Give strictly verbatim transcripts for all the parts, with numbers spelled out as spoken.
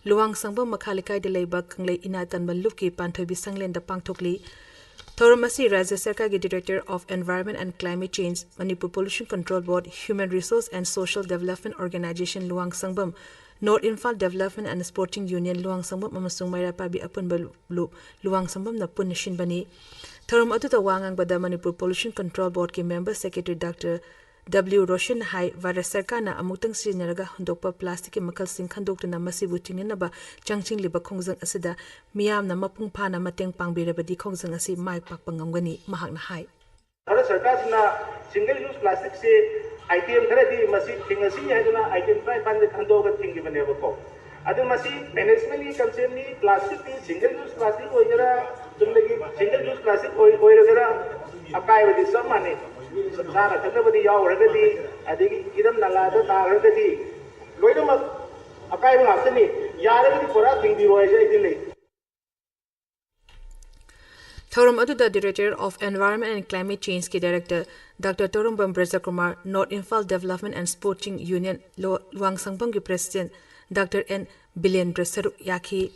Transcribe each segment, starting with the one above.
ꯂꯨꯋꯥꯡꯁꯪꯕꯝ ꯃꯈꯥ ꯂꯩꯀꯥꯏꯗ ꯂꯩꯕ ꯀꯪꯂꯩ ꯏꯅꯥ ꯇꯟꯕ ꯂꯨꯞꯀꯤ ꯄꯥꯟꯊꯣꯏꯕꯤ ꯁꯪꯂꯦꯟꯗ ꯄꯥꯡꯊꯣꯛꯂꯤ꯫ ꯊꯧꯔꯝ ꯑꯁꯤ ꯔꯥꯖ꯭ꯌ ꯁꯔꯀꯥꯔꯒꯤ Director of Environment and Climate Change, Manipur Pollution Control Board, Human Resource and Social Development Organization ꯂꯨꯋꯥꯡꯁꯪꯕꯝ, North Imphal Development and Sporting Union ꯂꯨꯋꯥꯡꯁꯪꯕꯝ ꯑꯃꯁꯨꯡ ꯃꯩꯔꯥ ꯄꯥꯏꯕꯤ ꯑꯄꯨꯟꯕ ꯂꯨꯞ ꯂꯨꯋꯥꯡꯁꯪꯕꯝꯅ ꯄꯨꯟꯅ ꯁꯤꯟꯕꯅꯤ꯫ ꯊꯧꯔꯝ ꯑꯗꯨꯗ ꯋꯥ ꯉꯥꯡꯕꯗ Manipur Pollution Control Boardꯀꯤ Member Secretary Doctor W ꯔꯣꯁꯟꯅ ꯍꯥꯏ, ꯚꯥꯔꯠ ꯁꯔꯀꯥꯔꯅ ꯑꯃꯨꯛꯇꯪ ꯁꯤꯖꯤꯟꯅꯔꯒ ꯍꯨꯟꯗꯣꯛꯄ plasticꯀꯤ ꯃꯈꯜꯁꯤꯡ ꯈꯟꯗꯣꯛꯇꯨꯅ ꯃꯁꯤꯕꯨ ꯊꯤꯡꯅꯅꯕ ꯆꯪꯁꯤꯜꯂꯤꯕ ꯈꯣꯡꯖꯪ ꯑꯁꯤꯗ ꯃꯤꯌꯥꯝꯅ ꯃꯄꯨꯡ ꯐꯥꯅ ꯃꯇꯦꯡ ꯄꯥꯡꯕꯤꯔꯕꯗꯤ ꯈꯣꯡꯖꯪ ꯑꯁꯤ ꯃꯥꯏ ꯄꯥꯛꯄ ꯉꯝꯒꯅꯤ, ꯃꯍꯥꯛꯅ ꯍꯥꯏ꯫ ꯚꯥꯔꯠ ꯁꯔꯀꯥꯔꯁꯤꯅ single use plasticꯁꯦ item ꯈꯔꯗꯤ ꯃꯁꯤ ꯊꯤꯡꯉꯁꯤ ꯍꯥꯏꯗꯨꯅ item ꯇꯔꯥꯅꯤꯄꯥꯟꯗ ꯈꯟꯗꯣꯛꯑꯒ ꯊꯤꯡꯈꯤꯕꯅꯦꯕꯀꯣ꯫ ꯑꯗꯨ ꯃꯁꯤ managementꯀꯤ conceptꯅꯤ, plasticꯇꯤ single use plastic ꯑꯣꯏꯒꯦꯔꯥ, ꯆꯨꯝꯅꯒꯤ single use plastic ꯑꯣꯏ-, ꯑꯣꯏꯔꯒꯦꯔꯥ, ꯑꯀꯥꯏꯕꯗꯤ ꯆꯞ ꯃꯥꯟꯅꯩ꯫ ꯆꯥꯅ ꯊꯛꯅꯕꯗꯤ ꯌꯥꯎꯈ꯭ꯔꯒꯗꯤ, ꯑꯗꯒꯤ ꯏꯔꯝ ꯅꯂꯥꯗ ꯇꯥꯈ꯭ꯔꯒꯗꯤ ꯂꯣꯏꯅꯃꯛ ꯑꯀꯥꯏꯕ ꯉꯥꯛꯇꯅꯤ꯫ ꯌꯥꯔꯒꯗꯤ ꯄꯨꯔꯥ ꯊꯤꯡꯕꯤꯔꯣ ꯍꯥꯏꯁꯦ ꯑꯩꯗꯤ ꯂꯩ꯫ ꯊꯧꯔꯝ ꯑꯗꯨꯗ Director of Environment and Climate Changeꯀꯤ Director Doctor Torumbam Brajkumar, North Imphal Development and Sporting Union ꯂꯣ-, ꯂꯨꯋꯥꯡꯁꯪꯕꯝꯒꯤ President Doctor ꯑꯦꯟ ꯕꯤꯂꯦꯟꯗ꯭ꯔ ꯁꯔꯨꯛ ꯌꯥꯈꯤ꯫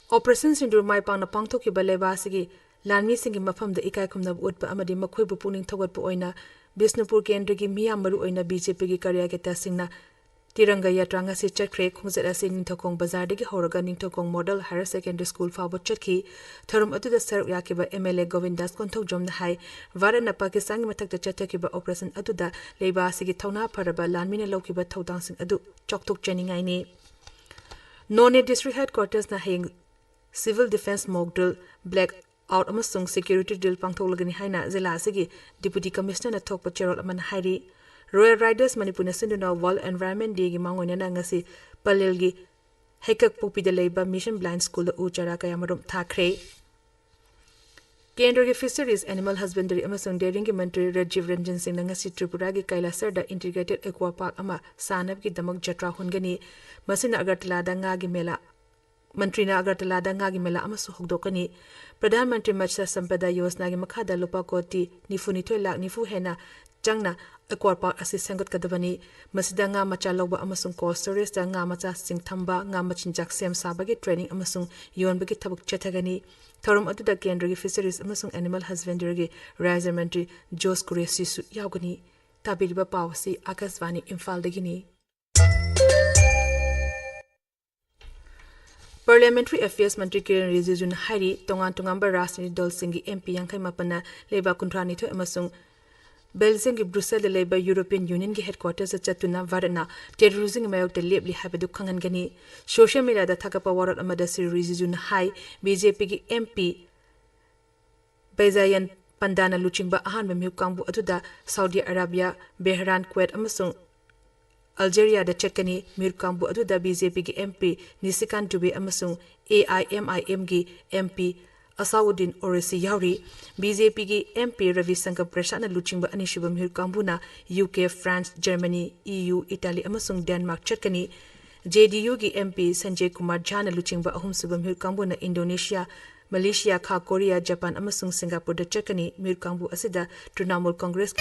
Operation ꯁꯤꯟꯗꯨꯔ ꯃꯥꯏ ꯄꯥꯛꯅ ꯄꯥꯡꯊꯣꯛꯈꯤꯕ ꯂꯩꯕꯥꯛ ꯑꯁꯤꯒꯤ ꯂꯥꯟꯃꯤꯁꯤꯡꯒꯤ ꯃꯐꯝꯗ ꯏꯀꯥꯏ ꯈꯨꯝꯅꯕ ꯎꯠꯄ ꯑꯃꯗꯤ ꯃꯈꯣꯏꯕꯨ ꯄꯨꯛꯅꯤꯡ ꯊꯧꯒꯠꯄ ꯑꯣꯏꯅ ꯕꯤꯁꯅꯨꯄꯨꯔ ꯀꯦꯟꯗ꯭ꯔꯒꯤ ꯃꯤꯌꯥꯝ, ꯃꯔꯨꯑꯣꯏꯅ BJPꯒꯤ ꯀꯥꯔꯌꯀꯔꯇꯥꯁꯤꯡꯅ ꯇꯤꯔꯪꯒ ꯌꯥꯇ꯭ꯔꯥ ꯉꯁꯤ ꯆꯠꯈ꯭ꯔꯦ꯫ ꯈꯣꯡꯆꯠ ꯑꯁꯤ ꯅꯤꯡꯊꯧꯈꯣꯡ ꯕꯖꯥꯔꯗꯒꯤ ꯍꯧꯔꯒ Ningthoukhong Model Higher Secondary School ꯐꯥꯎꯕ ꯆꯠꯈꯤ꯫ ꯊꯧꯔꯝ ꯑꯗꯨꯗ ꯁꯔꯨꯛ ꯌꯥꯈꯤꯕ MLA ꯒꯣꯕꯤꯟꯗꯥꯁ ꯀꯣꯟꯊꯧꯖꯝꯅ ꯍꯥꯏ, ꯚꯥꯔꯠꯅ ꯄꯥꯀꯤꯁꯇꯥꯟꯒꯤ ꯃꯊꯛꯇ ꯆꯠꯊꯈꯤꯕ operation ꯑꯗꯨꯗ ꯂꯩꯕꯥꯛ ꯑꯁꯤꯒꯤ ꯊꯧꯅꯥ ꯐꯔꯕ ꯂꯥꯟꯃꯤꯅ ꯂꯧꯈꯤꯕ ꯊꯧꯗꯥꯡꯁꯤꯡ ꯑꯗꯨ ꯆꯥꯎꯊꯣꯛꯆꯅꯤꯡꯉꯥꯏꯅꯤ꯫ ꯅꯣꯅꯦ District Headquartersꯅ ꯍꯌꯦꯡ Civil Defence Mock Drill, Black Out ꯑꯃꯁꯨꯡ Security Drill ꯄꯥꯡꯊꯣꯛꯂꯒꯅꯤ ꯍꯥꯏꯅ ꯖꯤꯂꯥ ꯑꯁꯤꯒꯤ Deputy Commissionerꯅ ꯊꯣꯛꯄ ꯆꯦꯔꯣꯜ ꯑꯃꯅ ꯍꯥꯏꯔꯤ꯫ Royal Riders ꯃꯅꯤꯄꯨꯔꯅ ꯁꯤꯟꯗꯨꯅ World Environment Dayꯒꯤ ꯃꯥꯡꯑꯣꯏꯅꯅ ꯉꯁꯤ ꯄꯂꯦꯜꯒꯤ ꯍꯩꯀꯛꯄꯣꯛꯄꯤꯗ ꯂꯩꯕ Mission Blind Schoolꯗ ꯎ ꯆꯥꯔꯥ ꯀꯌꯥꯃꯔꯨꯝ ꯊꯥꯈ꯭ꯔꯦ꯫ ꯀꯦꯟꯗ꯭ꯔꯒꯤ Fisheries, Animal Husbandry ꯑꯃꯁꯨꯡ Dairyꯒꯤ ꯃꯟꯇ꯭ꯔꯤ ꯔꯥꯖꯤꯕ ꯔꯟꯖꯟ ꯁꯤꯡꯅ ꯉꯁꯤ ꯇ꯭ꯔꯤꯄꯨꯔꯥꯒꯤ ꯀꯩꯂꯥꯁꯔꯗ Integrated Aqua Park ꯑꯃ ꯁꯥꯅꯕꯒꯤꯗꯃꯛ ꯖꯇ꯭ꯔꯥ ꯍꯣꯟꯒꯅꯤ꯫ ꯃꯁꯤꯅ ꯑꯒꯔꯇꯂꯥꯗ ꯉꯥꯒꯤ ꯃꯦꯂꯥ, ꯃꯟꯇ꯭ꯔꯤꯅ ꯑꯒꯔꯇꯂꯥꯗ ꯉꯥꯒꯤ ꯃꯦꯂꯥ ꯑꯃꯁꯨ ꯍꯧꯗꯣꯛꯀꯅꯤ꯫ ꯄ꯭ꯔꯙꯥꯟ ꯃꯟꯇ꯭ꯔꯤ ꯃꯠꯁ꯭ꯌ ꯁꯝꯄꯗ ꯌꯣꯖꯅꯥꯒꯤ ꯃꯈꯥꯗ ꯂꯨꯄꯥ ꯀꯣꯇꯤ ꯅꯤꯐꯨꯅꯤꯊꯣꯏ ꯂꯥꯈ ꯅꯤꯐꯨ ꯍꯦꯟꯅ ꯆꯪꯅ ꯑꯦꯀ꯭ꯋꯥ ꯄꯥꯔꯛ ꯑꯁꯤ ꯁꯦꯝꯒꯠꯀꯗꯕꯅꯤ꯫ ꯃꯁꯤꯗ ꯉꯥ ꯃꯆꯥ ꯂꯧꯕ ꯑꯃꯁꯨꯡ ꯀꯣꯜ ꯁ꯭ꯇꯣꯔꯦꯖꯇ ꯉꯥ ꯃꯆꯥꯁꯤꯡ ꯊꯝꯕ, ꯉꯥ ꯃꯆꯤꯟꯖꯥꯛ ꯁꯦꯝ ꯁꯥꯕꯒꯤ ꯇ꯭ꯔꯦꯅꯤꯡ ꯑꯃꯁꯨꯡ ꯌꯣꯟꯕꯒꯤ ꯊꯕꯛ ꯆꯠꯊꯒꯅꯤ꯫ ꯊꯧꯔꯝ ꯑꯗꯨꯗ ꯀꯦꯟꯗ꯭ꯔꯒꯤ ꯐꯤꯁꯔꯤꯁ ꯑꯃꯁꯨꯡ ꯑꯦꯅꯤꯃꯦꯜ ꯍꯁꯕꯦꯟꯗ꯭ꯔꯤꯒꯤ ꯔꯥꯖ꯭ꯌ ꯃꯟꯇ꯭ꯔꯤ ꯖꯣꯔꯖ ꯀꯨꯔꯦꯁꯤꯁꯨ ꯌꯥꯎꯒꯅꯤ꯫ ꯇꯥꯕꯤꯔꯤꯕ ꯄꯥꯎ ꯑꯁꯤ ꯑꯥꯀꯥꯁꯕꯥꯅꯤ ꯏꯝꯐꯥꯜꯗꯒꯤꯅꯤ꯫ ꯄꯥꯔꯂꯤꯌꯥꯃꯦꯟꯇꯔꯤ ꯑꯦꯐꯤꯌꯔꯁ ꯃꯟꯇ꯭ꯔꯤ ꯀꯤꯔꯟ ꯔꯤꯖꯤꯖꯨꯅ ꯍꯥꯏꯔꯤ, ꯇꯣꯉꯥꯟ ꯇꯣꯉꯥꯟꯕ ꯔꯥꯖꯅꯤꯇꯤ ꯗꯜꯁꯤꯡꯒꯤ ꯑꯦꯝ ꯄꯤ ꯌꯥꯡꯈꯩ ꯃꯥꯄꯟꯅ ꯂꯩꯕꯥꯛ ꯀꯨꯟꯊ꯭ꯔꯥ ꯅꯤꯊꯣꯏ ꯑꯃꯁꯨꯡ ꯕꯦꯜꯖꯤꯌꯝꯒꯤ ꯕ꯭ꯔꯨꯁꯦꯜꯗ ꯂꯩꯕ ꯌꯨꯔꯣꯄꯤꯌꯟ ꯌꯨꯅꯤꯌꯟꯒꯤ ꯍꯦꯗꯀ꯭ꯋꯥꯇꯔꯁꯇ ꯆꯠꯇꯨꯅ ꯚꯥꯔꯠꯅ ꯇꯦꯔꯣꯔꯤꯖꯝꯒꯤ ꯃꯥꯌꯣꯛꯇ ꯂꯦꯞꯂꯤ ꯍꯥꯏꯕꯗꯨ ꯈꯪꯍꯟꯒꯅꯤ꯫ ꯁꯣꯁꯤꯌꯦꯜ ꯃꯤꯗꯤꯌꯥꯗ ꯊꯥꯒꯠꯄ ꯋꯥꯔꯣꯜ ꯑꯃꯗ ꯁ꯭ꯔꯤ ꯔꯤꯖꯤꯖꯨꯅ ꯍꯥꯏ, ꯕꯤ ꯖꯦ ꯄꯤꯒꯤ ꯑꯦꯝ ꯄꯤ ꯕꯩꯖꯥꯌꯟ ꯄꯟꯗꯥꯅ ꯂꯨꯆꯤꯡꯕ ꯑꯍꯥꯟꯕ ꯃꯤꯍꯨꯠ ꯀꯥꯡꯕꯨ ꯑꯗꯨꯗ ꯁꯥꯎꯗꯤ ꯑꯔꯥꯕꯤꯌꯥ, ꯕꯦꯍꯔꯥꯟ, ꯀꯨꯋꯦꯠ ꯑꯃꯁꯨꯡ ꯑꯜꯖꯦꯔꯤꯌꯥꯗ ꯆꯠꯀꯅꯤ꯫ ꯃꯤꯍꯨꯠ ꯀꯥꯡꯕꯨ ꯑꯗꯨꯗ ꯕꯤ ꯖꯦ ꯄꯤꯒꯤ ꯑꯦꯝ ꯄꯤ ꯅꯤꯁꯤꯀꯥꯟ ꯗꯨꯕꯦ ꯑꯃꯁꯨꯡ ꯑꯦ ꯑꯥꯏ ꯑꯦꯝ ꯑꯥꯏ ꯑꯦꯝꯒꯤ ꯑꯦꯝ ꯄꯤ ꯑꯁꯥꯎꯗꯤꯟ ꯑꯣꯔꯦꯁꯤ ꯌꯥꯎꯔꯤ꯫ ꯕꯤ ꯖꯦ ꯄꯤꯒꯤ ꯑꯦꯝ ꯄꯤ ꯔꯕꯤ ꯁꯪꯀꯔ ꯄ꯭ꯔꯁꯥꯗꯅ ꯂꯨꯆꯤꯡꯕ ꯑꯅꯤꯁꯨꯕ ꯃꯤꯍꯨꯠ ꯀꯥꯡꯕꯨꯅ U K, France, Germany, E U, Italy ꯑꯃꯁꯨꯡ ꯗꯦꯟꯃꯥꯔꯛ ꯆꯠꯀꯅꯤ꯫ ꯖꯦ ꯗꯤ ꯌꯨꯒꯤ ꯑꯦꯝ ꯄꯤ ꯁꯟꯖꯦ ꯀꯨꯃꯥꯔ ꯖꯥꯅ ꯂꯨꯆꯤꯡꯕ ꯑꯍꯨꯝꯁꯨꯕ ꯃꯤꯍꯨꯠ ꯀꯥꯡꯕꯨꯅ ꯏꯟꯗꯣꯅꯦꯁꯤꯌꯥ, ꯃꯂꯦꯁꯤꯌꯥ, ꯈꯥ ꯀꯣꯔꯤꯌꯥ, ꯖꯄꯥꯟ ꯑꯃꯁꯨꯡ ꯁꯤꯡꯒꯥꯄꯨꯔꯗ ꯆꯠꯀꯅꯤ꯫ ꯃꯤꯍꯨꯠ ꯀꯥꯡꯕꯨ ꯑꯁꯤꯗ ꯇ꯭ꯔꯤꯅꯥꯃꯨꯜ ꯀꯪꯒ꯭ꯔꯦꯁ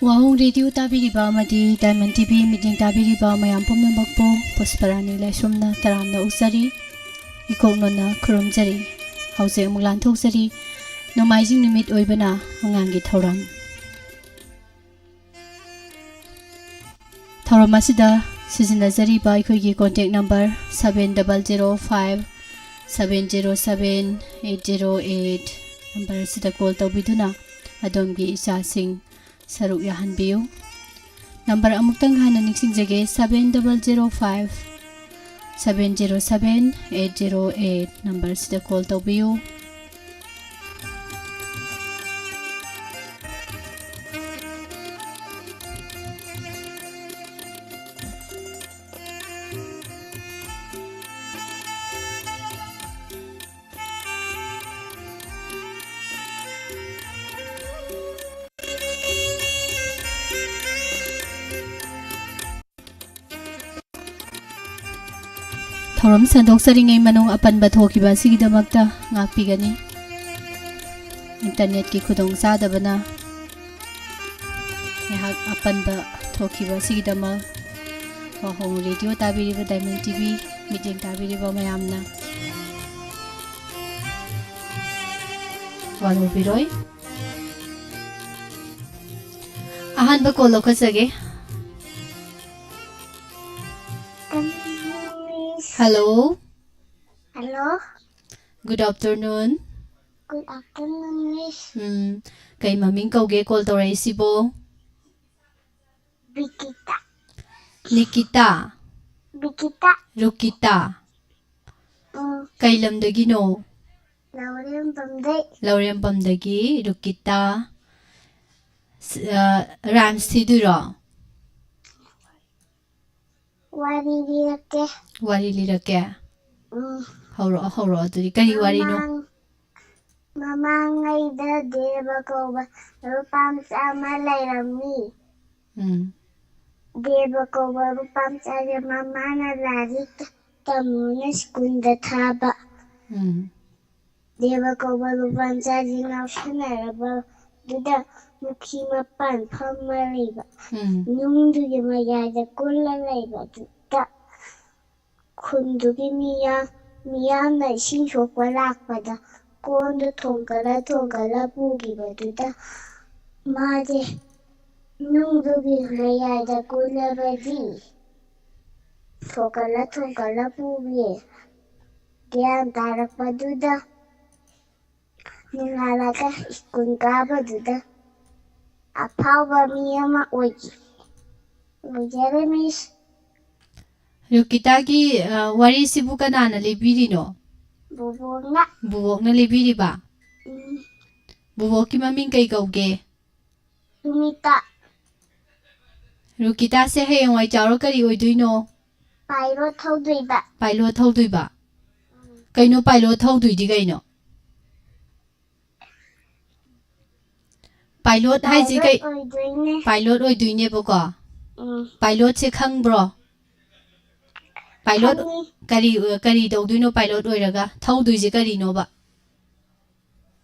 ꯋꯥꯍꯣꯡ ꯔꯦꯗꯤꯑꯣ ꯇꯥꯕꯤꯔꯤꯕ ꯑꯃꯗꯤ ꯗꯥꯏꯃꯟ ꯇꯤꯚꯤ ꯃꯤꯠꯌꯦꯡ ꯇꯥꯕꯤꯔꯤꯕ ꯃꯌꯥꯝ ꯄꯨꯝꯅꯃꯛꯄꯨ ꯄꯨꯁꯄꯔꯥꯅꯤ ꯂꯥꯏꯁ꯭ꯔꯝꯅ ꯇꯔꯥꯝꯅ ꯑꯣꯛꯆꯔꯤ, ꯏꯀꯣꯛ ꯅꯣꯟꯅ ꯈꯨꯔꯨꯝꯖꯔꯤ꯫ ꯍꯧꯖꯤꯛ ꯑꯃꯨꯛ ꯂꯥꯟꯊꯣꯛꯆꯔꯤ, ꯅꯣꯡꯃꯥꯏꯖꯤꯡ ꯅꯨꯃꯤꯠ ꯑꯣꯏꯕꯅ ꯑꯉꯥꯡꯒꯤ ꯊꯧꯔꯝ꯫ ꯊꯧꯔꯝ ꯑꯁꯤꯗ ꯁꯤꯖꯤꯟꯅꯖꯔꯤꯕ ꯑꯩꯈꯣꯏꯒꯤ contact number seven double zero five seven zero seven eight zero eight number ꯑꯁꯤꯗ call ꯇꯧꯕꯤꯗꯨꯅ ꯑꯗꯣꯝꯒꯤ ꯏꯆꯥꯁꯤꯡ ꯁꯔꯨꯛ ꯌꯥꯍꯟꯕꯤꯌꯨ꯫ Number ꯑꯃꯨꯛꯇꯪ ꯍꯟꯅ ꯅꯤꯡꯁꯤꯡꯖꯒꯦ, seven double zero five seven zero seven eight zero eight number ꯑꯁꯤꯗ call ꯇꯧꯕꯤꯌꯨ꯫ ꯊꯧꯔꯝ ꯁꯟꯗꯣꯛꯆꯔꯤꯉꯩ ꯃꯅꯨꯡ ꯑꯄꯟꯕ ꯊꯣꯛꯈꯤꯕ ꯑꯁꯤꯒꯤꯗꯃꯛꯇ ꯉꯥꯛꯄꯤꯒꯅꯤ꯫ Internetꯀꯤ ꯈꯨꯗꯣꯡꯆꯥꯗꯕꯅ ꯉꯥꯏꯍꯥꯛ ꯑꯄꯟꯕ ꯊꯣꯛꯈꯤꯕ ꯑꯁꯤꯒꯤꯗꯃꯛ ꯋꯥꯍꯣꯡ ꯔꯦꯗꯤꯑꯣ ꯇꯥꯕꯤꯔꯤꯕ, ꯗꯥꯏꯃꯟ ꯇꯤꯚꯤ ꯃꯤꯠꯌꯦꯡ ꯇꯥꯕꯤꯔꯤꯕ ꯃꯌꯥꯝꯅ ꯋꯥꯔꯧꯕꯤꯔꯣꯏ꯫ ꯑꯍꯥꯟꯕ call ꯂꯧꯈꯠꯆꯒꯦ꯫ Hello꯫ Hello꯫ Good afternoon꯫ Good afternoon, Miss꯫ ꯎꯝ, ꯀꯩ ꯃꯃꯤꯡ ꯀꯧꯒꯦ call ꯇꯧꯔꯛꯏꯁꯤꯕꯣ? ꯕꯤꯀꯤꯇꯥ꯫ ꯅꯤꯀꯤꯇꯥ? ꯕꯤꯀꯤꯇꯥ꯫ ꯔꯨꯀꯤꯇꯥ? ꯎꯝ꯫ ꯀꯩ ꯂꯝꯗꯒꯤꯅꯣ? ꯂꯧꯔꯦꯝꯕꯝꯗꯩ꯫ ꯂꯧꯔꯦꯝꯕꯝꯗꯒꯤ ꯔꯨꯀꯤꯇꯥ꯫ ꯁ-, ꯑ, rhymes ꯊꯤꯗꯣꯏꯔꯣ? ꯋꯥꯔꯤ ꯂꯤꯔꯛꯀꯦ꯫ ꯋꯥꯔꯤ ꯂꯤꯔꯛꯀꯦ? ꯎꯝ꯫ ꯍꯧꯔꯛꯑꯣ, ꯍꯧꯔꯛꯑꯣ꯫ ꯑꯗꯨꯗꯤ ꯀꯔꯤ ꯋꯥꯔꯤꯅꯣ? ꯃꯃꯥꯡ-, ꯃꯃꯥꯡꯉꯩꯗ ꯗꯦꯕ ꯀꯧꯕ ꯅꯨꯄꯥ ꯃꯆꯥ ꯑꯃ ꯂꯩꯔꯝꯃꯤ꯫ ꯎꯝ꯫ ꯗꯦꯕ ꯀꯧꯕ ꯅꯨꯄꯥ ꯃꯆꯥꯁꯦ ꯃꯃꯥꯅ ꯂꯥꯏꯔꯤꯛ ꯇꯝꯃꯨꯅ ꯁ꯭ꯀꯨꯜꯗ ꯊꯥꯕ꯫ ꯎꯝ꯫ ꯗꯦꯕ ꯀꯧꯕ ꯅꯨꯄꯥ ꯃꯆꯥꯁꯤ ꯉꯥꯎꯁꯟꯅꯔꯕ ꯑꯗꯨꯗ ꯃꯨꯈꯤ ꯃꯄꯥꯟ ꯐꯝꯃ ꯂꯩꯕ꯫ ꯎꯝ꯫ ꯅꯨꯡꯗꯨꯒꯤ ꯃꯌꯥꯏꯗ ꯀꯨꯜꯂ ꯂꯩꯕ ꯑꯗꯨꯗ ꯈꯨꯟꯗꯨꯒꯤ ꯃꯤꯌꯥꯝ, ꯃꯤꯌꯥꯝꯅ ꯏꯁꯤꯡ ꯁꯣꯛꯄ ꯂꯥꯛꯄꯗ ꯀꯣꯟꯗꯨ ꯊꯣꯡꯒꯠꯂ ꯊꯣꯡꯒꯠꯂ ꯄꯨꯈꯤꯕꯗꯨꯗ ꯃꯥꯗꯤ ꯅꯨꯡꯗꯨꯒꯤ ꯃꯌꯥꯏꯗ ꯀꯨꯜꯂꯕꯗꯤ ꯊꯣꯡꯒꯠꯂ ꯊꯣꯡꯒꯠꯂ ꯄꯨꯈꯤ꯫ ꯒ꯭ꯌꯥꯟ ꯇꯥꯔꯛꯄꯗꯨꯗ ꯅꯣꯡꯉꯥꯜꯂꯒ ꯁ꯭ꯀꯨꯜ ꯀꯥꯕꯗꯨꯗ ꯑꯐꯥꯎꯕ ꯃꯤ ꯑꯃ ꯑꯣꯏꯈꯤ꯫ ꯂꯣꯏꯖꯔꯦ, ꯃꯤꯁ꯫ ꯔꯨꯀꯤꯇꯥꯒꯤ, ꯑ, ꯋꯥꯔꯤꯁꯤꯕꯨ ꯀꯅꯥꯅ ꯂꯤꯕꯤꯔꯤꯅꯣ? ꯕꯣꯕꯣꯛꯅ꯫ ꯕꯣꯕꯣꯛꯅ ꯂꯤꯕꯤꯔꯤꯕ? ꯎꯝ꯫ ꯕꯣꯕꯣꯛꯀꯤ ꯃꯃꯤꯡ ꯀꯩ ꯀꯧꯒꯦ? ꯁꯨꯃꯤꯇꯥ꯫ ꯔꯨꯀꯤꯇꯥꯁꯦ ꯍꯌꯦꯡꯋꯥꯏ ꯆꯥꯎꯔ ꯀꯔꯤ ꯑꯣꯏꯗꯣꯏꯅꯣ? ꯄꯥꯏꯂꯣꯠ ꯊꯧꯗꯣꯏꯕ꯫ ꯄꯥꯏꯂꯣꯠ ꯊꯧꯗꯣꯏꯕ? ꯀꯩꯅꯣ ꯄꯥꯏꯂꯣꯠ ꯊꯧꯗꯣꯏꯗꯤ ꯀꯩꯅꯣ? ꯄꯥꯏꯂꯣꯠ ꯍꯥꯏꯁꯤ ꯄꯥꯏꯂꯣꯠ ꯀꯩ? ꯑꯣꯏꯗꯣꯏꯅꯦ꯫ ꯄꯥꯏꯂꯣꯠ ꯑꯣꯏꯗꯣꯏꯅꯦꯕꯀꯣ? ꯎꯝ꯫ ꯄꯥꯏꯂꯣꯠꯁꯦ ꯈꯪꯕ꯭ꯔꯣ? ꯄꯥꯏꯂꯣꯠ ꯈꯪꯉꯤ꯫ ꯀꯔꯤ, ꯀꯔꯤ ꯇꯧꯗꯣꯏꯅꯣ ꯄꯥꯏꯂꯣꯠ ꯑꯣꯏꯔꯒ? ꯊꯧꯗꯣꯏꯁꯦ ꯀꯔꯤꯅꯣꯕ?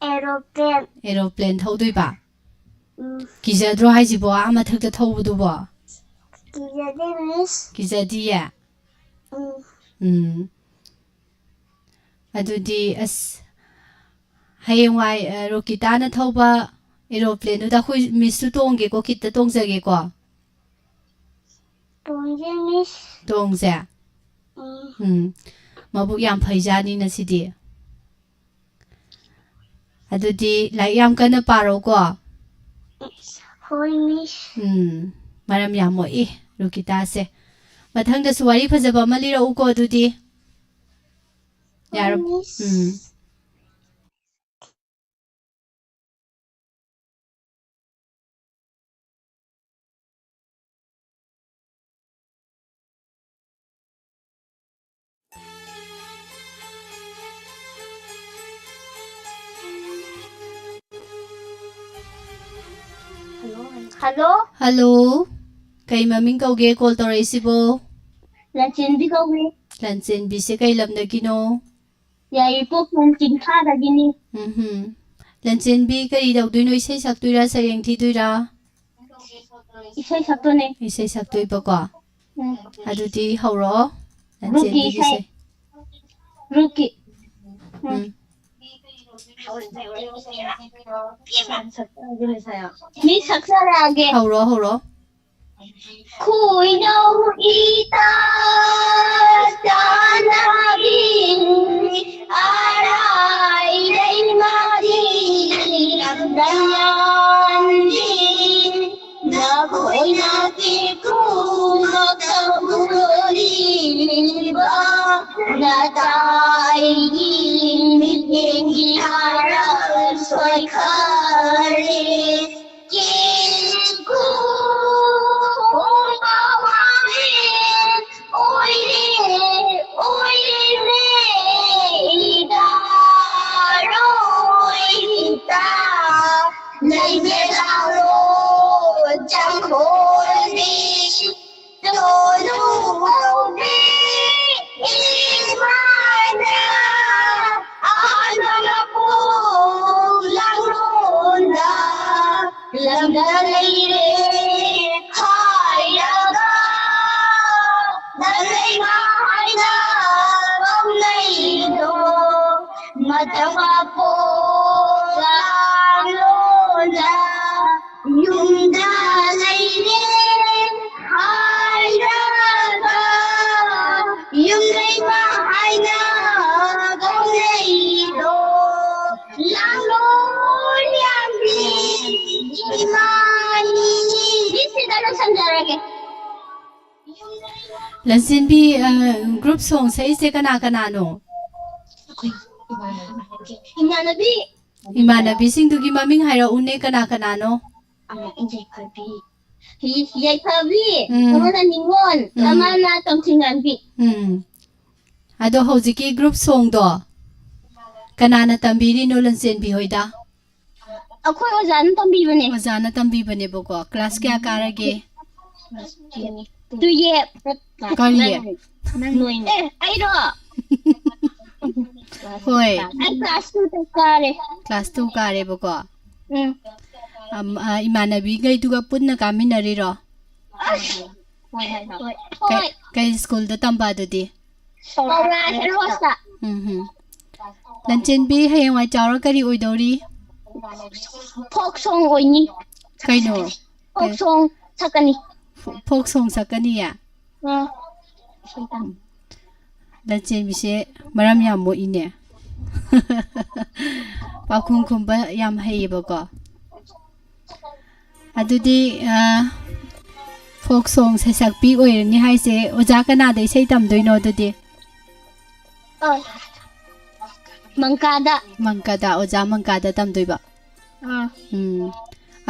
ꯑꯦꯔꯣꯄ꯭ꯂꯦꯟ꯫ ꯑꯦꯔꯣꯄ꯭ꯂꯦꯟ ꯊꯧꯗꯣꯏꯕ? ꯎꯝ꯫ ꯀꯤꯖꯗ꯭ꯔꯣ ꯍꯥꯏꯁꯤꯕꯣ, ꯑꯥ ꯃꯊꯛꯇ ꯊꯧꯕꯗꯨꯕꯣ? ꯀꯤꯖꯗꯦ, ꯃꯤꯁ꯫ ꯀꯤꯖꯗꯤꯌꯦ? ꯎꯝ꯫ ꯎꯝ꯫ ꯑꯗꯨꯗꯤ, ꯑꯁ, ꯍꯌꯦꯡꯋꯥꯏ, ꯑ, ꯔꯣꯀꯤꯇꯥꯅ ꯊꯧꯕ ꯑꯦꯔꯣꯄ꯭ꯂꯦꯟꯗꯨꯗ ꯑꯩꯈꯣꯏ ꯃꯤꯁꯁꯨ ꯇꯣꯡꯒꯦꯀꯣ, ꯀꯤꯠꯇ ꯇꯣꯡꯖꯒꯦꯀꯣ? ꯇꯣꯡꯁꯦ, ꯃꯤꯁ꯫ ꯇꯣꯡꯁꯦ? ꯎꯝ꯫ ꯎꯝ꯫ ꯃꯕꯨꯛ ꯌꯥꯝ ꯐꯩꯖꯥꯠꯅꯤ ꯉꯁꯤꯗꯤ꯫ ꯑꯗꯨꯗꯤ ꯂꯥꯏꯔꯤꯛ ꯌꯥꯝ ꯀꯟꯅ ꯄꯥꯔꯣꯀꯣ꯫ ꯍꯣꯏ, ꯃꯤꯁ꯫ ꯎꯝ꯫ ꯃꯔꯝ ꯌꯥꯝ ꯃꯣꯛꯏ ꯔꯨꯀꯤꯇꯥꯁꯦ꯫ ꯃꯊꯪꯗꯁꯨ ꯋꯥꯔꯤ ꯐꯖꯕ ꯑꯃ ꯂꯤꯔꯛꯎꯀꯣ ꯑꯗꯨꯗꯤ꯫ ꯍꯣꯏ, ꯌꯥꯔꯕ? ꯃꯤꯁ꯫ ꯎꯝ꯫ ꯍꯜꯂꯣ꯫ ꯍꯜꯂꯣ꯫ ꯀꯩ ꯃꯃꯤꯡ ꯀꯧꯒꯦ call ꯇꯧꯔꯛꯏꯁꯤꯕꯣ? ꯂꯟꯆꯦꯟꯕꯤ ꯀꯧꯏ꯫ ꯂꯟꯆꯦꯟꯕꯤꯁꯦ ꯀꯩ ꯂꯝꯗꯒꯤꯅꯣ? ꯌꯥꯏꯔꯤꯄꯣꯛ ꯈꯣꯡ ꯆꯤꯡꯈꯥꯗꯒꯤꯅꯤ꯫ ꯎꯝꯍꯨꯝ꯫ ꯂꯟꯆꯦꯟꯕꯤ, ꯀꯔꯤ ꯇꯧꯗꯣꯏꯅꯣ? ꯏꯁꯩ ꯁꯛꯇꯣꯏꯔꯥ, ꯁꯩꯔꯦꯡ ꯊꯤꯗꯣꯏꯔꯥ? ꯏꯁꯩ ꯁꯛꯇꯣꯏꯅꯦ꯫ ꯏꯁꯩ ꯁꯛꯇꯣꯏꯕꯀꯣ꯫ ꯎꯝ꯫ ꯑꯗꯨꯗꯤ ꯍꯧꯔꯛꯑꯣ꯫ ꯒ꯭ꯔꯨꯞꯀꯤ ꯂꯟꯆꯦꯟꯕꯤꯒꯤ ꯏꯁꯩ꯫ ꯏꯁꯩ꯫ ꯒ꯭ꯔꯨꯞꯀꯤ꯫ ꯎꯝ꯫ ꯃꯤ ꯁꯛꯆꯔꯛꯑꯒꯦ꯫ ꯍꯧꯔꯣ, ꯍꯧꯔꯣ꯫ ꯈꯣꯏꯅꯧ ꯏꯇꯥ ꯇꯥꯅꯕꯤ ꯑꯔꯥꯏ ꯂꯩꯃꯗꯤ ꯅꯌꯥꯟꯗꯤ ꯅꯈꯣꯏꯅ ꯀꯦꯀꯨꯃꯛꯇ ꯎꯔꯤꯕ ꯅꯇꯥꯏꯒꯤ ꯃꯤꯠꯌꯦꯡꯒꯤ ꯑꯔꯥꯜ ꯁꯣꯏꯈꯔꯦ꯫ ꯀꯦꯀꯨ ꯄꯨꯝꯕ ꯋꯥꯡꯂꯦꯟ ꯑꯣꯏꯔꯦ, ꯑꯣꯏꯔꯦ ꯏꯇꯥꯔꯣꯏ ꯏꯇꯥ ꯂꯩꯃꯦ ꯂꯥꯡꯂꯣ ꯆꯪꯈꯣꯜꯂꯤ꯫ ꯇꯣꯅꯨ ꯉꯧꯕꯤ ꯏꯃꯥꯅ ꯑꯍꯥꯟꯕ ꯃꯄꯣꯛ ꯂꯥꯡꯂꯣꯟꯗ ꯂꯝꯗ ꯂꯩꯔꯦ ꯍꯥꯏꯔꯒ ꯅꯂꯩꯃ ꯍꯥꯏꯅ ꯀꯧꯅꯩꯗꯣ꯫ ꯃꯇꯝ ꯃꯄꯣꯛ ꯂꯥꯡꯂꯣꯟꯗ ꯌꯨꯝꯗ ꯂꯩꯔꯦ ꯍꯥꯏꯔꯒ ꯌꯨꯝꯂꯩꯃ ꯍꯥꯏꯅ ꯀꯧꯅꯩꯗꯣ ꯂꯥꯡꯂꯣꯟ ꯌꯥꯝꯕꯤ ꯏꯃꯥꯅꯤ꯫ ꯁꯤꯗ ꯂꯣꯏꯁꯟꯖꯔꯒꯦ꯫ ꯂꯟꯆꯦꯟꯕꯤ, ꯑ, ꯒ꯭ꯔꯨꯞ ꯁꯣꯡ ꯁꯛꯏꯁꯦ ꯀꯅꯥ ꯀꯅꯥꯅꯣ? ꯏꯃꯥꯟꯅꯕꯤ꯫ ꯏꯃꯥꯟꯅꯕꯤꯁꯤꯡꯗꯨꯒꯤ ꯃꯃꯤꯡ ꯍꯥꯏꯔꯛꯎꯅꯦ, ꯀꯅꯥ ꯀꯅꯥꯅꯣ? ꯌꯥꯏꯐꯕꯤ꯫ ꯌꯥꯏꯐꯕꯤ꯫ ꯎꯝ꯫ ꯑꯃꯅ ꯅꯤꯉꯣꯜ꯫ ꯎꯝ꯫ ꯑꯃꯅ ꯇꯣꯝꯊꯤꯟꯉꯥꯟꯕꯤ꯫ ꯎꯝ꯫ ꯑꯗꯣ ꯍꯧꯖꯤꯛꯀꯤ ꯒ꯭ꯔꯨꯞ ꯁꯣꯡꯗꯣ ꯀꯅꯥꯅ ꯇꯝꯕꯤꯔꯤꯅꯣ ꯂꯟꯆꯦꯟꯕꯤ ꯍꯣꯏꯗ? ꯑꯩꯈꯣꯏ ꯑꯣꯖꯥꯅ ꯇꯝꯕꯤꯕꯅꯦ꯫ ꯑꯣꯖꯥꯅ ꯇꯝꯕꯤꯕꯅꯦꯕꯀꯣ꯫ ꯀ꯭ꯂꯥꯁ ꯀꯌꯥ ꯀꯥꯔꯒꯦ? ꯇꯨꯌꯦꯞ꯫ ꯀꯔꯤ? ꯑꯦ, ꯑꯩꯔꯣ? ꯍꯣꯏ꯫ ꯑꯩ ꯀ꯭ꯂꯥꯁ ꯇꯨꯗ ꯀꯥꯔꯦ꯫ ꯀ꯭ꯂꯥꯁ ꯇꯨ ꯀꯥꯔꯦꯕꯀꯣ꯫ ꯎꯝ꯫ ꯑꯝ, ꯑ, ꯏꯃꯥꯟꯅꯕꯤꯈꯩꯗꯨꯒ ꯄꯨꯟꯅ ꯀꯥꯃꯤꯟꯅꯔꯤꯔꯣ? ꯍꯣꯏ꯫ ꯀꯩ ꯁ꯭ꯀꯨꯜꯗ ꯇꯝꯕ ꯑꯗꯨꯗꯤ? ꯄꯧꯔꯥ ꯍꯦꯔꯣꯁꯇ꯫ ꯎꯝ ꯍꯝ꯫ ꯂꯟꯆꯦꯟꯕꯤ ꯍꯌꯦꯡꯋꯥꯏ ꯆꯥꯎꯔ ꯀꯔꯤ ꯑꯣꯏꯗꯧꯔꯤ? ꯐꯣꯛ ꯁꯣꯡ ꯑꯣꯏꯅꯤ꯫ ꯀꯩꯅꯣ? Folk song ꯁꯛꯀꯅꯤ꯫ ꯐꯣ- ꯐꯣꯛ ꯁꯣꯡ ꯁꯛꯀꯅꯤꯌꯦ? ꯑꯥ꯫ ꯂꯟꯆꯦꯟꯕꯤꯁꯦ ꯃꯔꯝ ꯌꯥꯝ ꯃꯣꯛꯏꯅꯦ꯫ ꯄꯥꯎꯈꯨꯝ ꯈꯨꯝꯕ ꯌꯥꯝ ꯍꯩꯌꯦꯕꯀꯣ꯫ ꯑꯗꯨꯗꯤ, ꯑ, ꯐꯣꯛ ꯁꯣꯡ ꯁꯩꯁꯛꯄꯤ ꯑꯣꯏꯔꯅꯤ ꯍꯥꯏꯁꯦ, ꯑꯣꯖꯥ ꯀꯅꯥꯗ ꯏꯁꯩ ꯇꯝꯗꯣꯏꯅꯣ ꯑꯗꯨꯗꯤ? ꯑꯥ꯫ ꯃꯪꯀꯥꯗ꯫ ꯃꯪꯀꯥꯗ, ꯑꯣꯖꯥ ꯃꯪꯀꯥꯗ ꯇꯝꯗꯣꯏꯕ꯫ ꯑꯥ꯫ ꯎꯝ꯫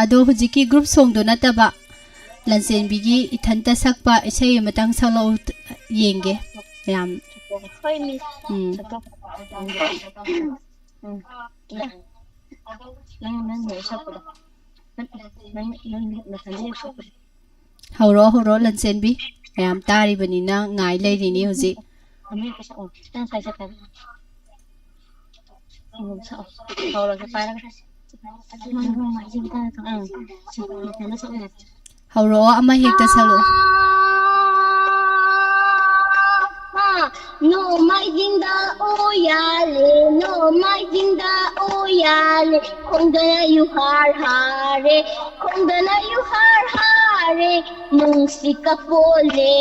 ꯑꯗꯣ ꯍꯧꯖꯤꯛꯀꯤ ꯒ꯭ꯔꯨꯞ ꯁꯣꯡꯗꯣ ꯅꯠꯇꯕ, ꯂꯟꯆꯦꯟꯕꯤꯒꯤ ꯏꯊꯟꯇ ꯁꯛꯄ ꯏꯁꯩ ꯑꯃꯇꯪ ꯁꯛꯂꯛꯎ, ꯌꯦꯡꯒꯦ ꯃꯌꯥꯝ꯫ ꯍꯣꯏ, ꯃꯤꯁ꯫ ꯎꯝ꯫ ꯎꯝ꯫ ꯅꯪ, ꯅꯪ ꯍꯦꯛ ꯁꯛꯄꯗꯣ꯫ ꯅꯪ, ꯅꯪ, ꯅꯪ ꯅꯊꯟꯗ ꯍꯦꯛ ꯁꯛꯄꯗꯣ꯫ ꯍꯧꯔꯛꯑꯣ, ꯍꯧꯔꯛꯑꯣ, ꯂꯟꯆꯦꯟꯕꯤ꯫ ꯃꯌꯥꯝ ꯇꯥꯔꯤꯕꯅꯤꯅ ꯉꯥꯏ ꯂꯩꯔꯤꯅꯤ ꯍꯧꯖꯤꯛ꯫ ꯃꯃꯤꯡ ꯑꯝꯇ ꯁꯛꯑꯣ꯫ ꯅꯪ ꯉꯁꯥꯏ ꯁꯛꯄꯗꯣ꯫ ꯎꯝ, ꯁꯛꯑꯣ꯫ ꯍꯧꯔꯒꯦ, ꯄꯥꯏꯔꯒ꯫ ꯎꯝ꯫ ꯅꯊꯟꯗ ꯁꯛꯑꯣ꯫ ꯍꯧꯔꯛꯑꯣ, ꯑꯃ ꯍꯦꯛꯇ ꯁꯛꯂꯛꯑꯣ꯫ ꯅꯣꯡꯃꯥꯏꯖꯤꯡꯗ ꯎꯌꯥꯂꯦ, ꯅꯣꯡꯃꯥꯏꯖꯤꯡꯗ ꯎꯌꯥꯂꯦ, ꯈꯣꯡꯗꯅ ꯌꯨꯍꯥꯔ ꯍꯥꯔꯦ, ꯈꯣꯡꯗꯅ ꯌꯨꯍꯥꯔ ꯍꯥꯔꯦ, ꯅꯨꯡꯁꯤꯠ ꯀꯄꯣꯂꯦ꯫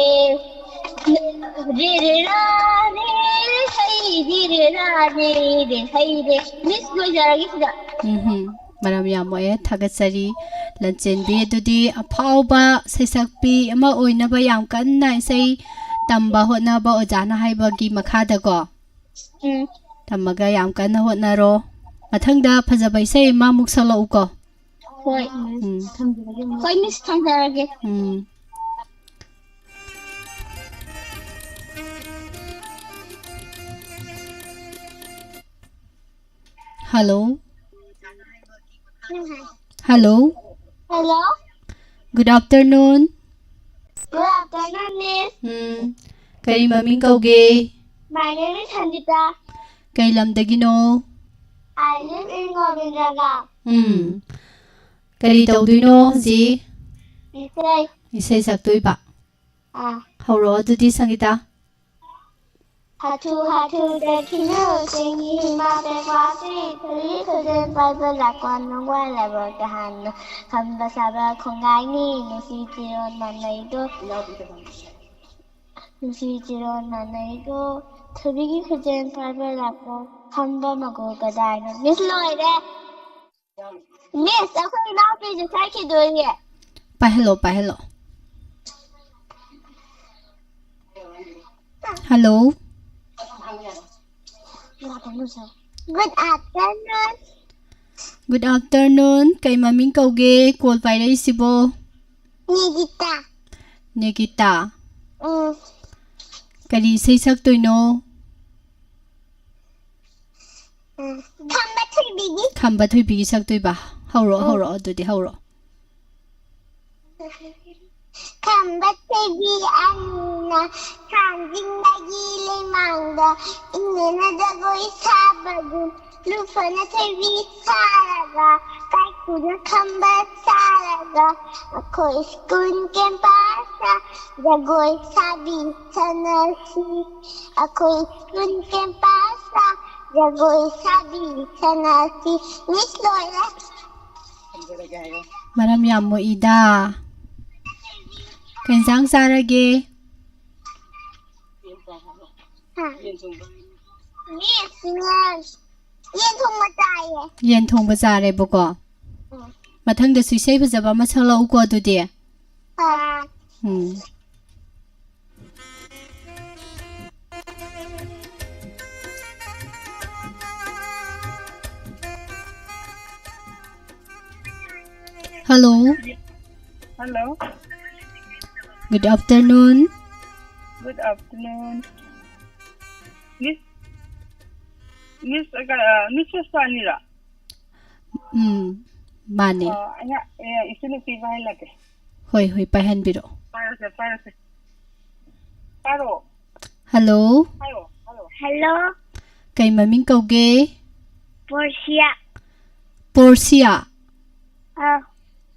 ꯔꯦ ꯔꯦ ꯔꯥ ꯔꯦ ꯔꯦ ꯍꯩ ꯔꯦ ꯔꯦ ꯔꯥ ꯔꯦ ꯔꯦ ꯍꯩ ꯔꯦ꯫ ꯃꯤꯁ, ꯂꯣꯏꯖꯔꯒꯦ ꯁꯤꯗ꯫ ꯎꯝꯍꯨꯝ꯫ ꯃꯔꯝ ꯌꯥꯝ ꯃꯣꯛꯑꯦ꯫ ꯊꯥꯒꯠꯆꯔꯤ ꯂꯟꯆꯦꯟꯕꯤ꯫ ꯑꯗꯨꯗꯤ ꯑꯐꯥꯎꯕ ꯁꯩꯁꯛꯄꯤ ꯑꯃ ꯑꯣꯏꯅꯕ ꯌꯥꯝ ꯀꯟꯅ ꯏꯁꯩ ꯇꯝꯕ ꯍꯣꯠꯅꯕ ꯑꯣꯖꯥꯅ ꯍꯥꯏꯕꯒꯤ ꯃꯈꯥꯗꯀꯣ, ꯎꯝ꯫ ꯇꯝꯃꯒ ꯌꯥꯝ ꯀꯟꯅ ꯍꯣꯠꯅꯔꯣ꯫ ꯃꯊꯪꯗ ꯐꯖꯕ ꯏꯁꯩ ꯑꯃꯃꯨꯛ ꯁꯛꯂꯛꯎꯀꯣ꯫ ꯍꯣꯏ꯫ ꯎꯝ꯫ ꯍꯣꯏ, ꯃꯤꯁ, ꯊꯝꯖꯔꯒꯦ꯫ ꯎꯝ꯫ Hello. Hello. Hello. Good afternoon. Good afternoon, miss. ꯎꯝ, ꯀꯔꯤ ꯃꯃꯤꯡ ꯀꯧꯒꯦ? My name is Sangita. ꯀꯩ ꯂꯝꯗꯒꯤꯅꯣ? I live in Govindagaon. ꯎꯝ꯫ ꯀꯔꯤ ꯇꯧꯗꯣꯏꯅꯣ ꯍꯧꯖꯤꯛ? ꯏꯁꯩ꯫ ꯏꯁꯩ ꯁꯛꯇꯣꯏꯕ꯫ ꯑꯥ꯫ ꯍꯧꯔꯛꯑꯣ ꯑꯗꯨꯗꯤ, ꯁꯪꯒꯤꯇꯥ꯫ ꯍꯥꯊꯨ ꯍꯥꯊꯨꯗ ꯈꯤꯅꯨꯁꯤꯡꯒꯤ ꯏꯃꯥ ꯄꯦꯛꯋꯥꯁꯤ, ꯊꯣꯏꯕꯤ ꯈꯨꯖꯦꯟ ꯄꯥꯏꯕ ꯂꯥꯛꯄ ꯅꯨꯡꯉꯥꯏ ꯂꯥꯏꯕꯛ ꯇꯍꯥꯟꯅ ꯈꯝꯕ ꯁꯥꯕ ꯈꯣꯡꯒꯥꯏꯅꯤ, ꯅꯨꯡꯁꯤ ꯆꯤꯔꯣꯟ ꯃꯥꯟꯅꯩꯗꯣ꯫ ꯅꯨꯡꯁꯤ ꯆꯤꯔꯣꯟ ꯃꯥꯟꯅꯩꯗꯣ, ꯊꯣꯏꯕꯤꯒꯤ ꯈꯨꯖꯦꯟ ꯄꯥꯏꯕ ꯂꯥꯛꯄ ꯈꯝꯕ ꯃꯒꯨ ꯀꯗꯥꯏꯅꯣ? ꯃꯤꯁ ꯂꯣꯏꯔꯦ꯫ ꯃꯤꯁ, ꯑꯩꯈꯣꯏ ꯏꯅꯥꯎꯄꯤꯁꯨ ꯁꯛꯈꯤꯗꯣꯏꯅꯦ꯫ ꯄꯥꯏꯍꯜꯂꯣ, ꯄꯥꯏꯍꯜꯂꯣ꯫ Hello. Good afternoon. Good afternoon. ꯀꯩ ꯃꯃꯤꯡ ꯀꯧꯒꯦ ꯀꯣꯜ ꯄꯥꯏꯔꯛꯏꯁꯤꯕꯣ? ꯅꯤꯒꯤꯇꯥ꯫ ꯅꯤꯒꯤꯇꯥ꯫ ꯎꯝ꯫ ꯀꯔꯤ ꯏꯁꯩ ꯁꯛꯇꯣꯏꯅꯣ? ꯎꯝ, ꯈꯝꯕ ꯊꯣꯏꯕꯤꯒꯤ꯫ ꯈꯝꯕ ꯊꯣꯏꯕꯤꯒꯤ ꯁꯛꯇꯣꯏꯕ꯫ ꯍꯧꯔꯛꯑꯣ, ꯎꯝ꯫ ꯍꯧꯔꯛꯑꯣ, ꯑꯗꯨꯗꯤ ꯍꯧꯔꯛꯑꯣ꯫ ꯈꯝꯕ ꯊꯣꯏꯕꯤ ꯑꯅꯤꯅ ꯊꯥꯡꯖꯤꯡꯗꯒꯤ ꯂꯩꯃꯥꯡꯗ ꯏꯅꯦꯅ ꯖꯒꯣꯏ ꯁꯥꯕꯒꯨꯝ ꯂꯨꯐꯅ ꯊꯣꯏꯕꯤ ꯁꯥꯔꯒ ꯀꯥꯏꯀꯨꯅ ꯈꯝꯕ ꯁꯥꯔꯒ ꯑꯩꯈꯣꯏ ꯁ꯭ꯀꯨꯜ ꯀꯦꯝꯄꯁꯇ ꯖꯒꯣꯏ ꯁꯥꯕꯤ ꯁꯥꯟꯅꯁꯤ꯫ ꯑꯩꯈꯣꯏ ꯁ꯭ꯀꯨꯜ ꯀꯦꯝꯄꯁꯇ ꯖꯒꯣꯏ ꯁꯥꯕꯤ ꯁꯥꯟꯅꯁꯤ꯫ ꯃꯤꯁ ꯂꯣꯏꯔꯦ꯫ ꯃꯔꯝ ꯌꯥꯝ ꯃꯣꯛꯏꯗ꯫ ꯀꯩ ꯏꯟꯁꯥꯡ ꯆꯥꯔꯒꯦ? ꯍꯥ? ꯃꯤꯁ, ꯌꯦꯟ ꯊꯣꯡꯕ ꯆꯥꯏꯌꯦ꯫ ꯌꯦꯟ ꯊꯣꯡꯕ ꯆꯥꯔꯦꯕꯀꯣ꯫ ꯎꯝ꯫ ꯃꯊꯪꯗꯁꯨ ꯏꯁꯩ ꯐꯖꯕ ꯑꯃ ꯁꯛꯂꯛꯎꯀꯣ ꯑꯗꯨꯗꯤ꯫ ꯑꯥ꯫ ꯎꯝ꯫ Hello. Hello. Good afternoon. Good afternoon. Miss, Miss, uh, Missus Panira? ꯎꯝ, ꯃꯥꯅꯦ꯫ ꯑ, ꯑꯩꯅ, ꯑꯦ, ꯏꯆꯟꯅꯨꯄꯤ ꯄꯥꯏꯍꯜꯂꯛꯀꯦ꯫ ꯍꯣꯏ, ꯍꯣꯏ, ꯄꯥꯏꯍꯟꯕꯤꯔꯛꯑꯣ꯫ ꯄꯥꯏꯔꯁꯦ, ꯄꯥꯏꯔꯁꯦ꯫ ꯄꯥꯏꯔꯛꯑꯣ꯫ Hello. ꯍꯥꯏꯔꯛꯑꯣ, ꯍꯥꯏꯔꯛꯑꯣ꯫ Hello. ꯀꯩ ꯃꯃꯤꯡ ꯀꯧꯒꯦ? ꯄꯣꯔꯁꯤꯌꯥ꯫ ꯄꯣꯔꯁꯤꯌꯥ꯫ ꯑꯥ꯫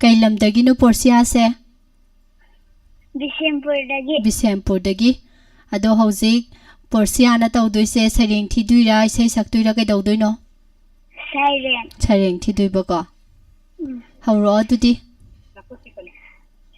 ꯀꯩ ꯂꯝꯗꯒꯤꯅꯣ ꯄꯣꯔꯁꯤꯌꯥꯁꯦ? ꯕꯤꯁꯦꯝꯄꯨꯔꯗꯒꯤ꯫ ꯕꯤꯁꯦꯝꯄꯨꯔꯗꯒꯤ꯫ ꯑꯗꯣ ꯍꯧꯖꯤꯛ ꯄꯣꯔꯁꯤꯌꯥꯅ ꯇꯧꯗꯣꯏꯁꯦ ꯁꯩꯔꯦꯡ ꯊꯤꯗꯣꯏꯔꯥ, ꯏꯁꯩ ꯁꯛꯇꯣꯏꯔꯥ, ꯀꯩꯗꯧꯗꯣꯏꯅꯣ? ꯁꯩꯔꯦꯡ꯫ ꯁꯩꯔꯦꯡ ꯊꯤꯗꯣꯏꯕꯀꯣ꯫ ꯎꯝ꯫ ꯍꯧꯔꯛꯑꯣ ꯑꯗꯨꯗꯤ꯫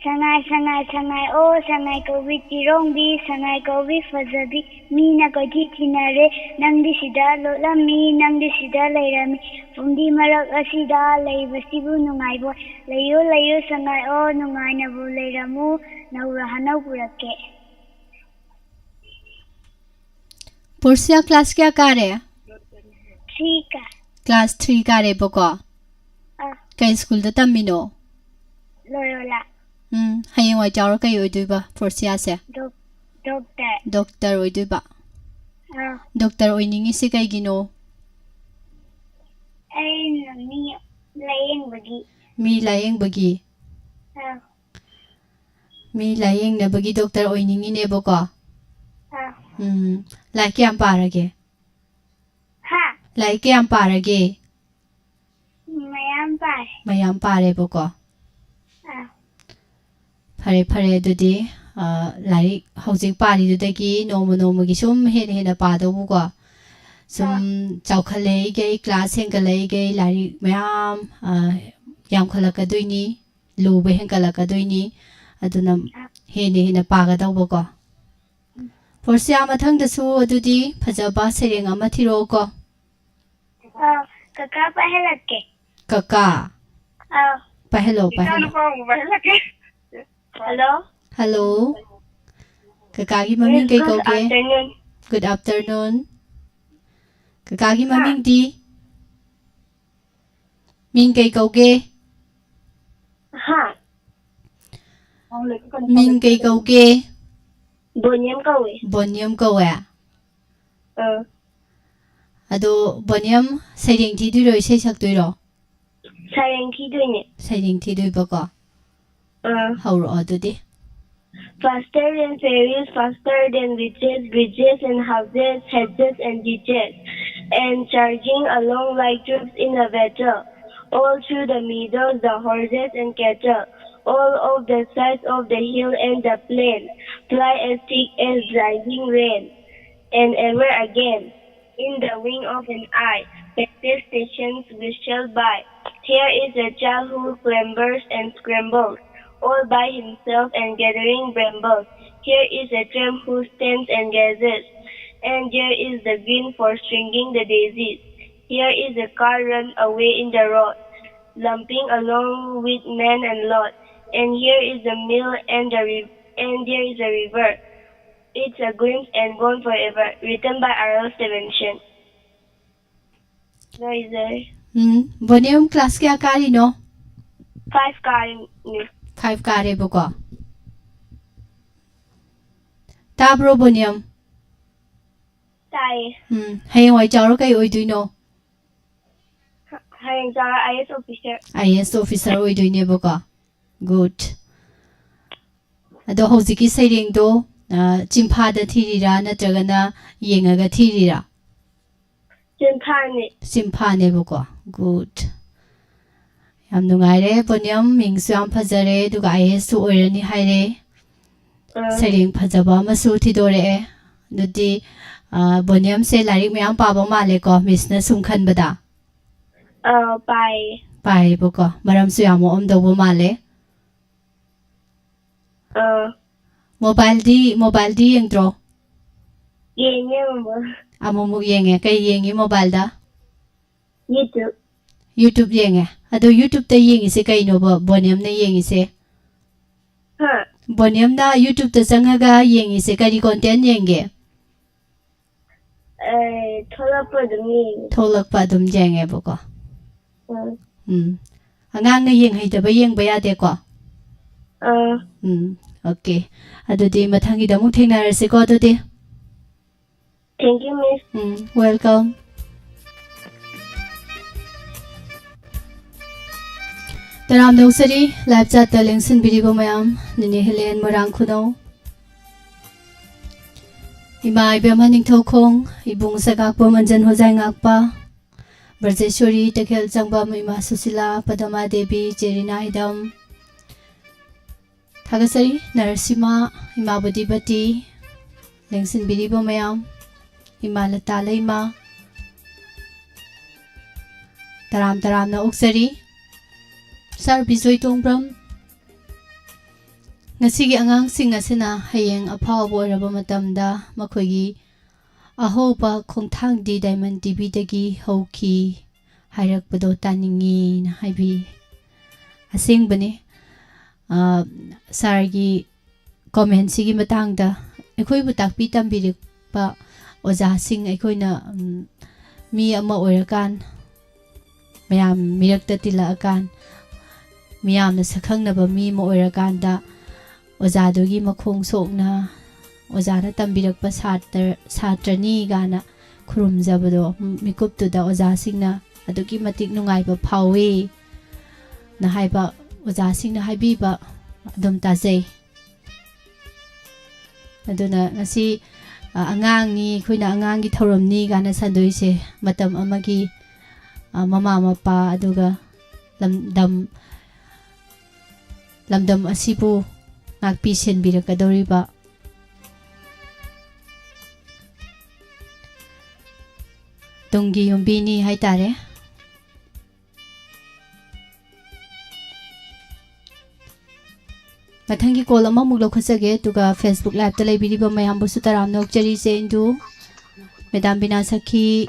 ꯁꯉꯥꯏ ꯁꯉꯥꯏ ꯁꯉꯥꯏ ꯑꯣ ꯁꯉꯥꯏ ꯀꯧꯕꯤ ꯆꯤꯔꯣꯡꯕꯤ ꯁꯉꯥꯏ ꯀꯧꯕꯤ ꯐꯖꯕꯤ ꯃꯤꯅ ꯀꯣꯏꯊꯤ ꯊꯤꯅꯔꯦ ꯅꯪꯗꯤ ꯁꯤꯗ ꯂꯣꯠꯂꯝꯃꯤ ꯅꯪꯗꯤ ꯁꯤꯗ ꯂꯩꯔꯝꯃꯤ ꯐꯨꯝꯗꯤ ꯃꯔꯛ ꯑꯁꯤꯗ ꯂꯩꯕꯁꯤꯕꯨ ꯅꯨꯡꯉꯥꯏꯕꯣꯏ ꯂꯩꯌꯨ ꯂꯩꯌꯨ ꯁꯉꯥꯏ ꯑꯣ ꯅꯨꯡꯉꯥꯏꯅꯕꯨ ꯂꯩꯔꯝꯃꯨ ꯅꯧꯔ ꯍꯅꯧ ꯄꯨꯔꯛꯀꯦ꯫ ꯄꯣꯔꯁꯤꯌꯥ ꯀ꯭ꯂꯥꯁ ꯀꯌꯥ ꯀꯥꯔꯦ? ꯊ꯭ꯔꯤ ꯀꯥ꯫ ꯀ꯭ꯂꯥꯁ ꯊ꯭ꯔꯤ ꯀꯥꯔꯦꯕꯀꯣ꯫ ꯑꯥ꯫ ꯀꯩ ꯁ꯭ꯀꯨꯜꯗ ꯇꯝꯃꯤꯅꯣ? ꯂꯣꯌꯣꯂꯥ꯫ ꯎꯝ, ꯍꯌꯦꯡꯋꯥꯏ ꯆꯥꯎꯔ ꯀꯩ ꯑꯣꯏꯗꯣꯏꯕ ꯄꯣꯔꯁꯤꯌꯥꯁꯦ? ꯗꯣꯛ- ꯗꯣꯛꯇꯔ꯫ ꯗꯣꯛꯇꯔ ꯑꯣꯏꯗꯣꯏꯕ꯫ ꯑꯥ꯫ ꯗꯣꯛꯇꯔ ꯑꯣꯏꯅꯤꯡꯉꯤꯁꯦ ꯀꯩꯒꯤꯅꯣ? ꯑꯩꯅ ꯃꯤ ꯂꯥꯏꯌꯦꯡꯕꯒꯤ꯫ ꯃꯤ ꯂꯥꯏꯌꯦꯡꯕꯒꯤ? ꯑꯥ꯫ ꯃꯤ ꯂꯥꯏꯌꯦꯡꯅꯕꯒꯤ ꯗꯣꯛꯇꯔ ꯑꯣꯏꯅꯤꯡꯉꯤꯅꯦꯕꯀꯣ꯫ ꯑꯥ꯫ ꯎꯝ, ꯂꯥꯏꯔꯤꯛ ꯀꯌꯥꯝ ꯄꯥꯔꯒꯦ? ꯍꯥ꯫ ꯂꯥꯏꯔꯤꯛ ꯀꯌꯥꯝ ꯄꯥꯔꯒꯦ? ꯃꯌꯥꯝ ꯄꯥꯔꯦ꯫ ꯃꯌꯥꯝ ꯄꯥꯔꯦꯕꯀꯣ꯫ ꯑꯥ꯫ ꯐꯔꯦ ꯐꯔꯦ, ꯑꯗꯨꯗꯤ ꯑ, ꯂꯥꯏꯔꯤꯛ ꯍꯧꯖꯤꯛ ꯄꯥꯔꯤꯗꯨꯗꯒꯤ ꯅꯣꯡꯃ ꯅꯣꯡꯃꯒꯤ ꯁꯨꯝ ꯍꯦꯟꯅ ꯍꯦꯟꯅ ꯄꯥꯗꯧꯕꯀꯣ꯫ ꯁꯨꯝ ꯑꯥ꯫ ꯆꯥꯎꯈꯠꯂꯛꯏꯈꯩ, ꯀ꯭ꯂꯥꯁ ꯍꯦꯟꯒꯠꯂꯛꯏꯈꯩ ꯂꯥꯏꯔꯤꯛ ꯃꯌꯥꯝ ꯑ, ꯌꯥꯝꯈꯠꯂꯛꯀꯗꯣꯏꯅꯤ, ꯂꯨꯕ ꯍꯦꯟꯒꯠꯂꯛꯀꯗꯣꯏꯅꯤ꯫ ꯑꯗꯨꯅ ꯍꯦꯟꯅ ꯍꯦꯟꯅ ꯄꯥꯒꯗꯧꯕꯀꯣ꯫ ꯄꯣꯔꯁꯤꯌꯥ, ꯃꯊꯪꯗꯁꯨ ꯑꯗꯨꯗꯤ ꯐꯖꯕ ꯁꯩꯔꯦꯡ ꯑꯃ ꯊꯤꯔꯛꯑꯣꯀꯣ꯫ ꯑꯥ, ꯀꯀꯥ ꯄꯥꯏꯍꯜꯂꯛꯀꯦ꯫ ꯀꯀꯥ? ꯑꯥ꯫ ꯄꯥꯏꯍꯜꯂꯣ, ꯄꯥꯏꯍꯜꯂꯣ꯫ ꯄꯥꯏꯍꯜꯂꯛꯀꯦ꯫ ꯍꯜꯂꯣ꯫ ꯍꯜꯂꯣ꯫ ꯀꯀꯥꯒꯤ ꯃꯃꯤꯡ ꯀꯩ Good ꯀꯧꯒꯦ? afternoon. Good afternoon. ꯀꯀꯥꯒꯤ ꯍꯥ? ꯃꯃꯤꯡꯗꯤ? ꯃꯤꯡ ꯀꯩ ꯀꯧꯒꯦ? ꯍꯥ? ꯃꯤꯡ ꯀꯩ ꯀꯧꯒꯦ? ꯕꯣꯅꯤꯌꯝ ꯀꯧꯋꯦ꯫ ꯕꯣꯅꯤꯌꯝ ꯀꯧꯋꯦ꯫ ꯑꯥ꯫ ꯑꯗꯣ ꯕꯣꯅꯤꯌꯝ, ꯁꯩꯔꯦꯡ ꯊꯤꯗꯣꯏꯔꯣ, ꯏꯁꯩ ꯁꯛꯇꯣꯏꯔꯣ? ꯁꯩꯔꯦꯡ ꯊꯤꯗꯣꯏꯅꯦ꯫ ꯁꯩꯔꯦꯡ ꯊꯤꯗꯣꯏꯕꯀꯣ꯫ ꯑꯥ꯫ ꯍꯧꯔꯛꯑꯣ ꯑꯗꯨꯗꯤ꯫ Faster than fairies, faster than witches, bridges and houses, hedges and ditches, and charging along like troops in a battle, all through the meadows, the horses and cattle, all of the sides of the hill and the plain, fly as thick as driving rain, and ever again, in the wing of an eye, passes stations we shall by. Here is a child who clambers and scrambles, all by himself and gathering brambles. Here is a tramp who stands and gazes, and there is the green for stringing the daisies. Here is a car run away in the road, lumping along with man and lot. And here is the mill and the riv- and there is a river. It's a glimpse and gone forever. Written by R L Stevenson. ꯂꯣꯏꯖꯔꯦ꯫ Um, ꯕꯣꯅꯤꯌꯝ class ꯀꯌꯥ ꯀꯥꯔꯤꯅꯣ? Five ꯀꯥꯔꯤꯅꯤ꯫ Five ꯀꯥꯔꯦꯕꯀꯣ꯫ ꯇꯥꯕ꯭ꯔꯣ ꯕꯣꯅꯤꯌꯝ? ꯇꯥꯏꯌꯦ꯫ ꯎꯝ, ꯍꯌꯦꯡꯋꯥꯏ ꯆꯥꯎꯔ ꯀꯩ ꯑꯣꯏꯗꯣꯏꯅꯣ? ꯍꯌꯦꯡ ꯆꯥꯎꯔ IAS officer꯫ IAS officer ꯑꯣꯏꯗꯣꯏꯅꯦꯕꯀꯣ꯫ Good. ꯑꯗꯣ ꯍꯧꯖꯤꯛꯀꯤ ꯁꯩꯔꯦꯡꯗꯣ, ꯑ, ꯆꯤꯟꯐꯥꯗ ꯊꯤꯔꯤꯔꯥ ꯅꯠꯇ꯭ꯔꯒꯅ ꯌꯦꯡꯉꯒ ꯊꯤꯔꯤꯔꯥ? ꯆꯤꯟꯐꯥꯅꯤ꯫ ꯆꯤꯟꯐꯥꯅꯦꯕꯀꯣ꯫ Good. ꯌꯥꯝ ꯅꯨꯡꯉꯥꯏꯔꯦ ꯕꯣꯅꯤꯌꯝ, ꯃꯤꯡꯁꯨ ꯌꯥꯝ ꯐꯖꯔꯦ, ꯑꯗꯨꯒ IAS ꯁꯨ ꯑꯣꯏꯔꯅꯤ ꯍꯥꯏꯔꯦ꯫ ꯑ, ꯁꯩꯔꯦꯡ ꯐꯖꯕ ꯑꯃꯁꯨ ꯊꯤꯗꯣꯔꯛꯑꯦ꯫ ꯑꯗꯨꯗꯤ, ꯑ, ꯕꯣꯅꯤꯌꯝꯁꯦ ꯂꯥꯏꯔꯤꯛ ꯃꯌꯥꯝ ꯄꯥꯕ ꯃꯥꯜꯂꯦꯀꯣ, ꯃꯤꯁꯅ ꯁꯨꯝ ꯈꯟꯕꯗ꯫ ꯑ, ꯄꯥꯏꯌꯦ꯫ ꯄꯥꯏꯌꯦꯕꯀꯣ, ꯃꯔꯝꯁꯨ ꯌꯥꯝ ꯃꯣꯛꯑꯝꯗꯧꯕ ꯃꯥꯜꯂꯦ꯫ ꯑ, ꯃꯣꯕꯥꯏꯜꯗꯤ, ꯃꯣꯕꯥꯏꯜꯗꯤ ꯌꯦꯡꯗ꯭ꯔꯣ? ꯌꯦꯡꯉꯦ ꯑꯃꯨꯛ꯫ ꯑꯃꯨꯛꯃꯨꯛ ꯌꯦꯡꯉꯦ꯫ ꯀꯩ ꯌꯦꯡꯉꯤ ꯃꯣꯕꯥꯏꯜꯗ? YouTube꯫ YouTube ꯌꯦꯡꯉꯦ꯫ ꯑꯗꯣ YouTube ꯇ ꯌꯦꯡꯉꯤꯁꯦ ꯀꯩꯅꯣꯕ, ꯕꯣꯅꯤꯌꯝꯅ ꯌꯦꯡꯉꯤꯁꯦ? ꯍꯥ? ꯕꯣꯅꯤꯌꯝꯅ YouTube ꯇ ꯆꯪꯉꯒ ꯌꯦꯡꯉꯤꯁꯦ ꯀꯔꯤ content ꯌꯦꯡꯒꯦ? ꯑꯦ, ꯊꯣꯛꯂꯛꯄ ꯑꯗꯨꯝ ꯌꯦꯡꯉꯦ꯫ ꯊꯣꯛꯂꯛꯄ ꯑꯗꯨꯝ ꯌꯦꯡꯉꯦꯕꯀꯣ꯫ ꯎꯝ꯫ ꯎꯝ꯫ ꯑꯉꯥꯡꯅ ꯌꯦꯡꯍꯩꯗꯕ ꯌꯦꯡꯕ ꯌꯥꯗꯦꯀꯣ? ꯑꯥ꯫ ꯎꯝ, okay꯫ ꯑꯗꯨꯗꯤ ꯃꯊꯪꯒꯤꯗ ꯑꯃꯨꯛ ꯊꯦꯡꯅꯔꯁꯤꯀꯣ ꯑꯗꯨꯗꯤ꯫ Thank you, Miss꯫ Um, welcome꯫ ꯇꯔꯥꯝꯅ ꯑꯣꯛꯆꯔꯤ live chatꯇ ꯂꯦꯡꯁꯤꯟꯕꯤꯔꯤꯕ ꯃꯌꯥꯝ, ꯅꯦꯅꯦ ꯍꯦꯂꯦꯟ ꯃꯣꯏꯔꯥꯡꯈꯨꯅꯧ, ꯏꯃꯥ ꯏꯕꯦꯝꯃ ꯅꯤꯡꯊꯧꯈꯣꯡ, ꯏꯕꯨꯡ ꯁꯒꯥꯛꯄ ꯃꯟꯖꯟ ꯍꯣꯖꯥꯏ ꯉꯥꯛꯄ, ꯕ꯭ꯔꯖꯦꯁꯣꯔꯤ ꯇꯈꯦꯜ ꯆꯪꯕꯝ, ꯏꯃꯥ ꯁꯨꯁꯤꯂꯥ, ꯄꯗꯃꯥ ꯗꯦꯕꯤ, ꯆꯦꯔꯤꯅꯥ ꯍꯤꯗꯝ, ꯊꯥꯒꯠꯆꯔꯤ ꯅꯔꯁꯤꯃꯥ, ꯏꯃꯥ ꯕꯣꯗꯤꯄꯇꯤ, ꯂꯦꯡꯁꯤꯟꯕꯤꯔꯤꯕ ꯃꯌꯥꯝ, ꯏꯃꯥ ꯂꯇꯥ ꯂꯩꯃ, ꯇꯔꯥꯝ ꯇꯔꯥꯝꯅ ꯑꯣꯛꯆꯔꯤ꯫ ꯁꯥꯔ ꯕꯤꯖꯣꯏ ꯇꯣꯡꯕ꯭ꯔꯝ, ꯉꯁꯤꯒꯤ ꯑꯉꯥꯡꯁꯤꯡ ꯑꯁꯤꯅ ꯍꯌꯦꯡ ꯑꯐꯥꯎꯕ ꯑꯣꯏꯔꯕ ꯃꯇꯝꯗ ꯃꯈꯣꯏꯒꯤ ꯑꯍꯧꯕ ꯈꯣꯡꯊꯥꯡꯗꯤ ꯗꯥꯏꯃꯟ ꯇꯤꯚꯤꯗꯒꯤ ꯍꯧꯈꯤ ꯍꯥꯏꯔꯛꯄꯗꯣ ꯇꯥꯅꯤꯡꯉꯤꯅ ꯍꯥꯏꯕꯤ꯫ ꯑꯁꯦꯡꯕꯅꯤ, ꯑ, ꯁꯥꯔꯒꯤ ꯀꯣꯃꯦꯟꯁꯤꯒꯤ ꯃꯇꯥꯡꯗ ꯑꯩꯈꯣꯏꯕꯨ ꯇꯥꯛꯄꯤ ꯇꯝꯕꯤꯔꯛꯄ ꯑꯣꯖꯥꯁꯤꯡ ꯑꯩꯈꯣꯏꯅ, ꯎꯝ, ꯃꯤ ꯑꯃ ꯑꯣꯏꯔꯀꯥꯟ, ꯃꯌꯥꯝ ꯃꯤꯔꯛꯇ ꯇꯤꯜꯂꯛꯑꯀꯥꯟ, ꯃꯤꯌꯥꯝꯅ ꯁꯛꯈꯪꯅꯕ ꯃꯤ ꯑꯃ ꯑꯣꯏꯔꯀꯥꯟꯗ ꯑꯣꯖꯥꯗꯨꯒꯤ ꯃꯈꯣꯡ ꯁꯣꯛꯅ ꯑꯣꯖꯥꯅ ꯇꯝꯕꯤꯔꯛꯄ ꯁꯥꯇ꯭ꯔ, ꯁꯥꯇ꯭ꯔꯅꯤ ꯀꯥꯏꯅ ꯈꯨꯔꯨꯝꯖꯕꯗꯣ ꯃꯤꯀꯨꯞꯇꯨꯗ ꯑꯣꯖꯥꯁꯤꯡꯅ ꯑꯗꯨꯛꯀꯤ ꯃꯇꯤꯛ ꯅꯨꯡꯉꯥꯏꯕ ꯐꯥꯎꯏ ꯅ ꯍꯥꯏꯕ, ꯑꯣꯖꯥꯁꯤꯡꯅ ꯍꯥꯏꯕꯤꯕ ꯑꯗꯨꯝ ꯇꯥꯖꯩ꯫ ꯑꯗꯨꯅ ꯉꯁꯤ, ꯑ, ꯑꯉꯥꯡꯅꯤ, ꯑꯩꯈꯣꯏꯅ ꯑꯉꯥꯡꯒꯤ ꯊꯧꯔꯝꯅꯤ ꯀꯥꯏꯅ ꯁꯟꯗꯣꯛꯏꯁꯦ ꯃꯇꯝ ꯑꯃꯒꯤ, ꯑ, ꯃꯃꯥ ꯃꯄꯥ ꯑꯗꯨꯒ ꯂꯝꯗꯝ, ꯂꯝꯗꯝ ꯑꯁꯤꯕꯨ ꯉꯥꯛꯄꯤ ꯁꯦꯟꯕꯤꯔꯛꯀꯗꯧꯔꯤꯕ ꯇꯨꯡꯒꯤ ꯌꯨꯝꯕꯤꯅꯤ ꯍꯥꯏꯇꯥꯔꯦ꯫ ꯃꯊꯪꯒꯤ ꯀꯣꯜ ꯑꯃꯃꯨꯛ ꯂꯧꯈꯠꯆꯒꯦ, ꯑꯗꯨꯒ Facebook liveꯇ ꯂꯩꯕꯤꯔꯤꯕ ꯃꯌꯥꯝꯕꯨꯁꯨ ꯇꯔꯥꯝꯅ ꯑꯣꯛꯆꯔꯤ꯫ ꯏꯆꯦ ꯏꯟꯗꯨ, ꯃꯦꯗꯥꯝ ꯕꯤꯅꯥ ꯁꯈꯤ,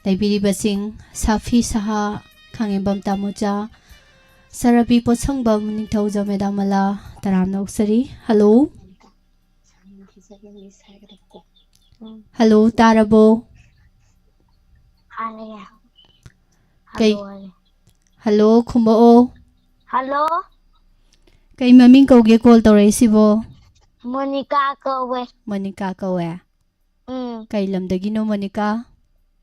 ꯂꯩꯕꯤꯔꯤꯕꯁꯤꯡ, ꯁꯥꯐꯤ ꯁꯍꯥ, ꯈꯥꯉꯦꯝꯕꯝ ꯇꯥꯃꯣꯆꯥ, ꯁꯔꯕꯤ ꯄꯣꯠꯁꯪꯕꯝ, ꯅꯤꯡꯊꯧꯖꯝ ꯃꯦꯗꯥꯝ ꯃꯂꯥ, ꯇꯔꯥꯝꯅ ꯑꯣꯛꯆꯔꯤ꯫ ꯍꯜꯂꯣ꯫ ꯍꯜꯂꯣ, ꯇꯥꯔꯕꯣ? ꯍꯜꯂꯣ ꯀꯩ-, ꯍꯜꯂꯣ ꯍꯜꯂꯣ, ꯈꯨꯝꯃꯛꯑꯣ꯫ ꯍꯜꯂꯣ꯫ ꯀꯩ ꯃꯃꯤꯡ ꯀꯧꯒꯦ ꯀꯣꯜ ꯇꯧꯔꯛꯏꯁꯤꯕꯣ? ꯃꯣꯅꯤꯀꯥ ꯀꯧꯋꯦ꯫ ꯃꯣꯅꯤꯀꯥ ꯀꯧꯋꯦ? ꯎꯝ꯫ ꯀꯩ ꯂꯝꯗꯒꯤꯅꯣ ꯃꯣꯅꯤꯀꯥ?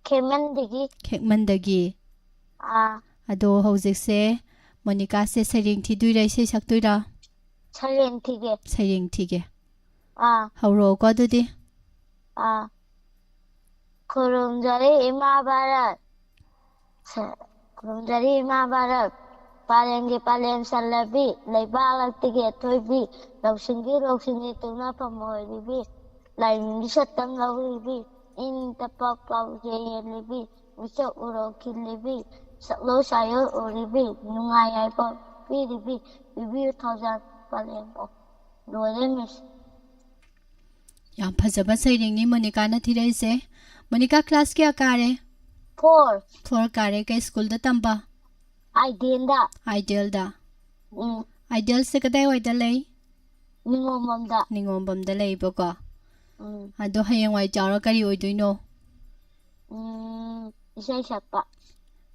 ꯈꯦꯛꯃꯟꯗꯒꯤ꯫ ꯈꯦꯛꯃꯟꯗꯒꯤ꯫ ꯑꯥ꯫ ꯑꯗꯣ ꯍꯧꯖꯤꯛꯁꯦ ꯃꯣꯅꯤꯀꯥꯁꯦ ꯁꯩꯔꯦꯡ ꯊꯤꯗꯣꯏꯔꯥ, ꯏꯁꯩ ꯁꯛꯇꯣꯏꯔꯥ? ꯁꯩꯔꯦꯡ ꯊꯤꯒꯦ꯫ ꯁꯩꯔꯦꯡ ꯊꯤꯒꯦ꯫ ꯑꯥ꯫ ꯍꯧꯔꯛꯑꯣꯀꯣ ꯑꯗꯨꯗꯤ꯫ ꯑꯥ꯫ ꯈꯨꯔꯨꯝꯖꯔꯤ ꯏꯃꯥ ꯚꯥꯔꯠ꯫ ꯁ-, ꯈꯨꯔꯨꯝꯖꯔꯤ ꯏꯃꯥ ꯚꯥꯔꯠ꯫ ꯄꯥꯂꯦꯝꯒꯤ ꯄꯥꯂꯦꯝ ꯁꯜꯂꯕꯤ, ꯂꯩꯕꯥꯛ ꯂꯛꯇꯒꯤ ꯑꯊꯣꯏꯕꯤ, ꯂꯧꯁꯤꯡꯒꯤ ꯂꯧꯁꯤꯡꯒꯤ ꯇꯨꯝꯅꯐꯝ ꯑꯣꯏꯔꯤꯕꯤ, ꯂꯥꯏꯅꯤꯡꯒꯤ ꯁꯛꯇꯝ ꯂꯧꯔꯤꯕꯤ, ꯏꯪ ꯇꯞꯄ ꯄꯥꯎꯖꯦꯜ ꯌꯦꯜꯂꯤꯕꯤ, ꯃꯤꯁꯛ ꯎꯔꯣꯛ ꯈꯤꯜꯂꯤꯕꯤ, ꯁꯛꯂꯣꯟ ꯁꯥꯌꯣꯟ ꯎꯔꯤꯕꯤ, ꯅꯨꯡꯉꯥꯏ ꯌꯥꯏꯐ ꯄꯤꯔꯤꯕꯤ, ꯄꯤꯕꯤꯌꯨ ꯊꯧꯖꯥꯜ ꯄꯥꯂꯦꯝ ꯑꯣ꯫ ꯂꯣꯏꯔꯦ, ꯃꯤꯁ꯫ ꯌꯥꯝ ꯐꯖꯕ ꯁꯩꯔꯦꯡꯅꯤ ꯃꯣꯅꯤꯀꯥꯅ ꯊꯤꯔꯛꯏꯁꯦ꯫ ꯃꯣꯅꯤꯀꯥ class ꯀꯌꯥ ꯀꯥꯔꯦ? Four꯫ Four ꯀꯥꯔꯦ꯫ ꯀꯩ ꯁ꯭ꯀꯨꯜꯗ ꯇꯝꯕ? ꯑꯥꯏꯗꯤꯌꯦꯜꯗ꯫ ꯑꯥꯏꯗꯤꯌꯦꯜꯗ꯫ ꯎꯝ꯫ ꯑꯥꯏꯗꯤꯌꯦꯜꯁꯦ ꯀꯗꯥꯏꯋꯥꯏꯗ ꯂꯩ? ꯅꯤꯉꯣꯝꯕꯝꯗ꯫ ꯅꯤꯉꯣꯝꯕꯝꯗ ꯂꯩꯕꯀꯣ꯫ ꯎꯝ꯫ ꯑꯗꯣ ꯍꯌꯦꯡꯋꯥꯏ ꯆꯥꯎꯔ ꯀꯔꯤ ꯑꯣꯏꯗꯣꯏꯅꯣ? ꯎꯝ, ꯏꯁꯩ ꯁꯛꯄ꯫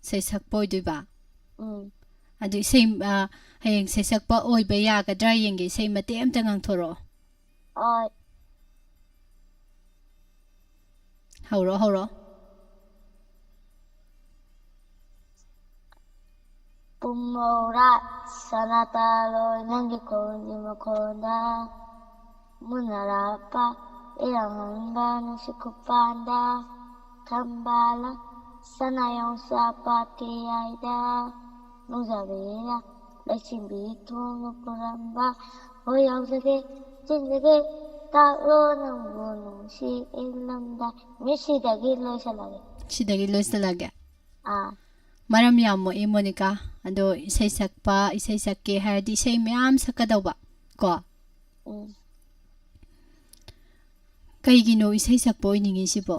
ꯏꯁꯩ ꯁꯛꯄ ꯑꯣꯏꯗꯣꯏꯕ? ꯎꯝ꯫ ꯑꯗꯨ ꯏꯁꯩ, ꯑ, ꯍꯌꯦꯡ ꯁꯩꯁꯛꯄ ꯑꯣꯏꯕ ꯌꯥꯒꯗ꯭ꯔꯥ ꯌꯦꯡꯒꯦ, ꯏꯁꯩ ꯃꯇꯦꯛ ꯑꯝꯇ ꯉꯥꯡꯊꯣꯔꯛꯑꯣ꯫ ꯍꯣꯏ꯫ ꯍꯧꯔꯣ, ꯍꯧꯔꯣ꯫ ꯄꯨꯝꯃꯧꯔꯥ ꯁꯅꯥꯇꯥꯂꯣꯏ ꯅꯪꯒꯤ ꯈꯣꯟꯒꯤ ꯃꯈꯣꯟꯗ, ꯃꯨꯟꯅꯔꯥꯞꯄ ꯏꯔꯪ ꯍꯪꯕ ꯅꯨꯡꯁꯤꯠ ꯈꯨꯄꯥꯟꯗ, ꯊꯝꯕꯥꯜ ꯁꯅꯥ ꯌꯣꯡꯆꯥꯛ ꯄꯥꯠꯀꯤ ꯌꯥꯏꯗ, ꯅꯣꯡꯖꯥꯕꯤꯅ ꯂꯩꯆꯤꯟꯕꯤ ꯊꯣꯡꯅ ꯄꯨꯔꯝꯕ, ꯍꯣꯏ ꯌꯥꯎꯖꯒꯦ, ꯆꯤꯟꯖꯒꯦ, ꯇꯥꯛꯂꯣ ꯅꯪꯕꯨ ꯅꯨꯡꯁꯤ ꯏꯂꯝꯗ꯫ ꯃꯤ ꯁꯤꯗꯒꯤ ꯂꯣꯏꯁꯤꯜꯂꯒꯦ꯫ ꯁꯤꯗꯒꯤ ꯂꯣꯏꯁꯤꯜꯂꯒꯦ꯫ ꯑꯥ꯫ ꯃꯔꯝ ꯌꯥꯝ ꯃꯣꯛꯏ ꯃꯣꯅꯤꯀꯥ꯫ ꯑꯗꯣ ꯏꯁꯩ ꯁꯛꯄ, ꯏꯁꯩ ꯁꯛꯀꯦ ꯍꯥꯏꯔꯗꯤ ꯏꯁꯩ ꯃꯌꯥꯝ ꯁꯛꯀꯗꯧꯕ ꯀꯣ꯫ ꯎꯝ꯫ ꯀꯩꯒꯤꯅꯣ ꯏꯁꯩ ꯁꯛꯄ ꯑꯣꯏꯅꯤꯡꯉꯤꯁꯤꯕꯣ?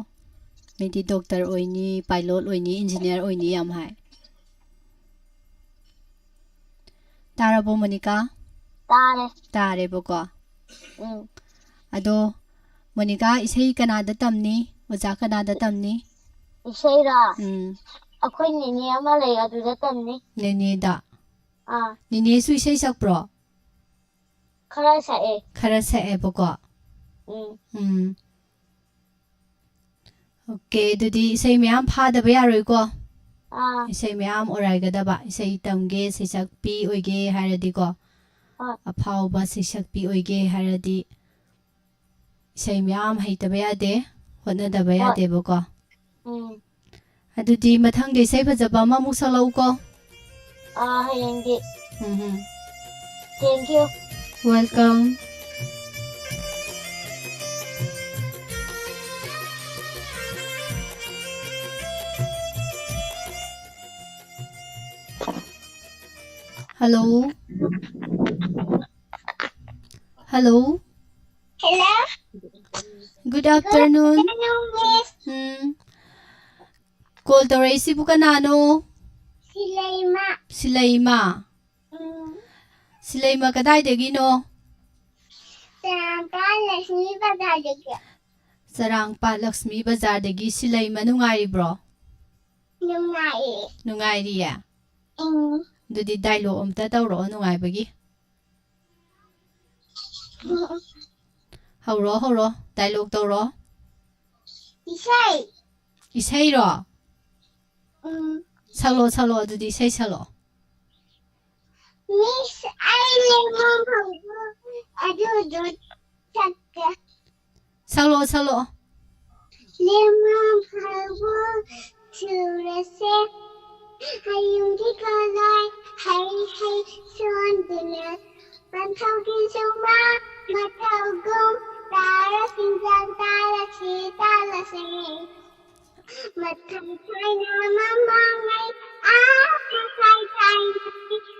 ꯃꯤꯗꯤ doctor ꯑꯣꯏꯅꯤ, pilot ꯑꯣꯏꯅꯤ, engineer ꯑꯣꯏꯅꯤ ꯌꯥꯝ ꯍꯥꯏ꯫ ꯇꯥꯔꯕꯣ ꯃꯣꯅꯤꯀꯥ? ꯇꯥꯔꯦ꯫ ꯇꯥꯔꯦꯕꯀꯣ꯫ ꯎꯝ꯫ ꯑꯗꯣ ꯃꯣꯅꯤꯀꯥ, ꯏꯁꯩ ꯀꯅꯥꯗ ꯇꯝꯅꯤ? ꯑꯣꯖꯥ ꯀꯅꯥꯗ ꯇꯝꯅꯤ? ꯏꯁꯩꯔꯣ? ꯎꯝ꯫ ꯑꯩꯈꯣꯏ ꯅꯦꯅꯦ ꯑꯃ ꯂꯩ, ꯑꯗꯨꯗ ꯇꯝꯅꯤ꯫ ꯅꯦꯅꯦꯗ? ꯑꯥ꯫ ꯅꯦꯅꯦꯁꯨ ꯏꯁꯩ ꯁꯛꯄ꯭ꯔꯣ? ꯈꯔ ꯁꯛꯑꯦ꯫ ꯈꯔ ꯁꯛꯑꯦꯕꯀꯣ? ꯎꯝ꯫ ꯎꯝ꯫ Okay, ꯑꯗꯨꯗꯤ ꯏꯁꯩ ꯃꯌꯥꯝ ꯐꯥꯗꯕ ꯌꯥꯔꯣꯏꯀꯣ? ꯑꯥ꯫ ꯏꯁꯩ ꯃꯌꯥꯝ ꯑꯣꯔꯥꯏꯒꯗꯕ, ꯏꯁꯩ ꯇꯝꯒꯦ, ꯁꯩꯁꯛꯄꯤ ꯑꯣꯏꯒꯦ ꯍꯥꯏꯔꯗꯤꯀꯣ, ꯍꯣꯏ꯫ ꯑꯐꯥꯎꯕ ꯁꯩꯁꯛꯄꯤ ꯑꯣꯏꯒꯦ ꯍꯥꯏꯔꯗꯤ ꯏꯁꯩ ꯃꯌꯥꯝ ꯍꯩꯇꯕ ꯌꯥꯗꯦ, ꯍꯣꯠꯅꯗꯕ ꯍꯣꯏ꯫ ꯌꯥꯗꯦꯕꯀꯣ꯫ ꯎꯝ꯫ ꯑꯗꯨꯗꯤ ꯃꯊꯪꯗ ꯏꯁꯩ ꯐꯖꯕ ꯑꯃꯃꯨꯛ ꯁꯛꯂꯛꯎꯀꯣ꯫ ꯑꯥ, ꯍꯌꯦꯡꯗꯤ꯫ ꯎꯝ ꯍꯝ꯫ Thank you꯫ Welcome꯫ Hello꯫ Hello꯫ Hello꯫ Good afternoon꯫ Good afternoon, Miss꯫ Um. Call ꯇꯧꯔꯛꯏꯁꯤꯕꯨ ꯀꯅꯥꯅꯣ? ꯁꯤꯂꯩꯃ꯫ ꯁꯤꯂꯩꯃ? ꯎꯝ꯫ ꯁꯤꯂꯩꯃ ꯀꯗꯥꯏꯗꯒꯤꯅꯣ? ꯆꯔꯥꯡꯄꯥꯠ ꯂꯛꯁꯃꯤ ꯕꯖꯥꯔꯗꯒꯤ꯫ ꯆꯔꯥꯡꯄꯥꯠ ꯂꯛꯁꯃꯤ ꯕꯖꯥꯔꯗꯒꯤ꯫ ꯁꯤꯂꯩꯃ ꯅꯨꯡꯉꯥꯏꯔꯤꯕ꯭ꯔꯣ? ꯅꯨꯡꯉꯥꯏꯌꯦ꯫ ꯅꯨꯡꯉꯥꯏꯔꯤꯌꯦ? ꯎꯝ꯫ ꯑꯗꯨꯗꯤ dialogue ꯑꯝꯇ ꯇꯧꯔꯛꯑꯣ ꯅꯨꯡꯉꯥꯏꯕꯒꯤ꯫ ꯎꯝ꯫ ꯍꯧꯔꯣ, ꯍꯧꯔꯣ꯫ Dialogue ꯇꯧꯔꯣ꯫ ꯏꯁꯩ꯫ ꯏꯁꯩꯔꯣ? ꯎꯝ꯫ ꯁꯛꯂꯣ, ꯁꯛꯂꯣ, ꯑꯗꯨꯗꯤ ꯏꯁꯩ ꯁꯛꯂꯣ꯫ Miss, ꯑꯩ ꯂꯦꯃꯝ ꯍꯧꯕ ꯑꯗꯨꯗꯣ ꯁꯛꯀꯦ꯫ ꯁꯛꯂꯣ, ꯁꯛꯂꯣ꯫ ꯂꯦꯃꯝ ꯍꯧꯕ ꯁꯨꯔꯁꯦ, ꯍꯌꯨꯝꯒꯤ ꯀꯂꯥꯏ ꯍꯩ ꯍꯩ ꯁꯣꯟꯗꯨꯅ, ꯄꯟꯊꯧꯒꯤ ꯁꯨꯃꯥꯡ ꯃꯊꯧꯒꯨꯝ ꯇꯥꯔ ꯁꯤꯡꯖꯪ ꯇꯥꯔ ꯁꯤꯇꯥꯜꯂꯁꯦ꯫ ꯃꯇꯝ ꯊꯥꯏꯅ ꯃꯃꯥꯡꯉꯩ, ꯑꯥ, ꯊꯥꯏ ꯊꯥꯏꯅ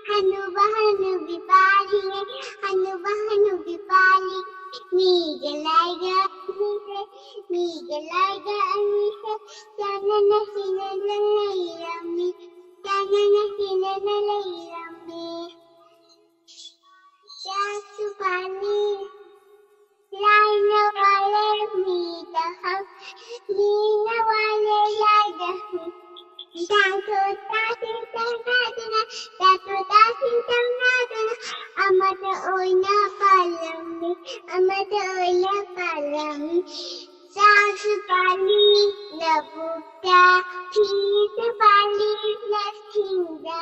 ꯍꯅꯨꯕ ꯍꯅꯨꯕꯤ ꯄꯥꯜꯂꯤꯉꯩ, ꯍꯅꯨꯕ ꯍꯅꯨꯕꯤ ꯄꯥꯜꯂꯤ꯫ ꯃꯤꯒ ꯂꯥꯏꯒ ꯑꯅꯤꯁꯦ, ꯃꯤꯒ ꯂꯥꯏꯒ ꯑꯅꯤꯁꯦ, ꯆꯥꯟꯅꯅ ꯍꯤꯡꯅꯅ ꯂꯩꯔꯝꯃꯤ, ꯆꯥꯟꯅꯅ ꯍꯤꯡꯅꯅ ꯂꯩꯔꯝꯃꯤ꯫ ꯆꯥꯛꯁꯨ ꯄꯥꯅꯤ꯫ ꯂꯥꯏꯅ ꯋꯥꯔꯦ ꯃꯤꯗ ꯍꯪ, ꯃꯤꯅ ꯋꯥꯔꯦ ꯂꯥꯏꯗ ꯍꯪ꯫ ꯇꯥꯊꯣꯛ ꯇꯥꯁꯤꯟ ꯇꯧꯅꯗꯨꯅ, ꯇꯥꯊꯣꯛ ꯇꯥꯁꯤꯟ ꯇꯧꯅꯗꯨꯅ, ꯑꯃꯠꯇ ꯑꯣꯏꯅ ꯄꯥꯜꯂꯝꯃꯤ, ꯑꯃꯠꯇ ꯑꯣꯏꯅ ꯄꯥꯜꯂꯝꯃꯤ꯫ ꯆꯥꯛꯁꯨ ꯄꯥꯜꯂꯤ ꯂꯧꯕꯨꯛꯇ, ꯐꯤꯁꯨ ꯄꯥꯜꯂꯤ ꯂꯧꯁꯤꯡꯗ꯫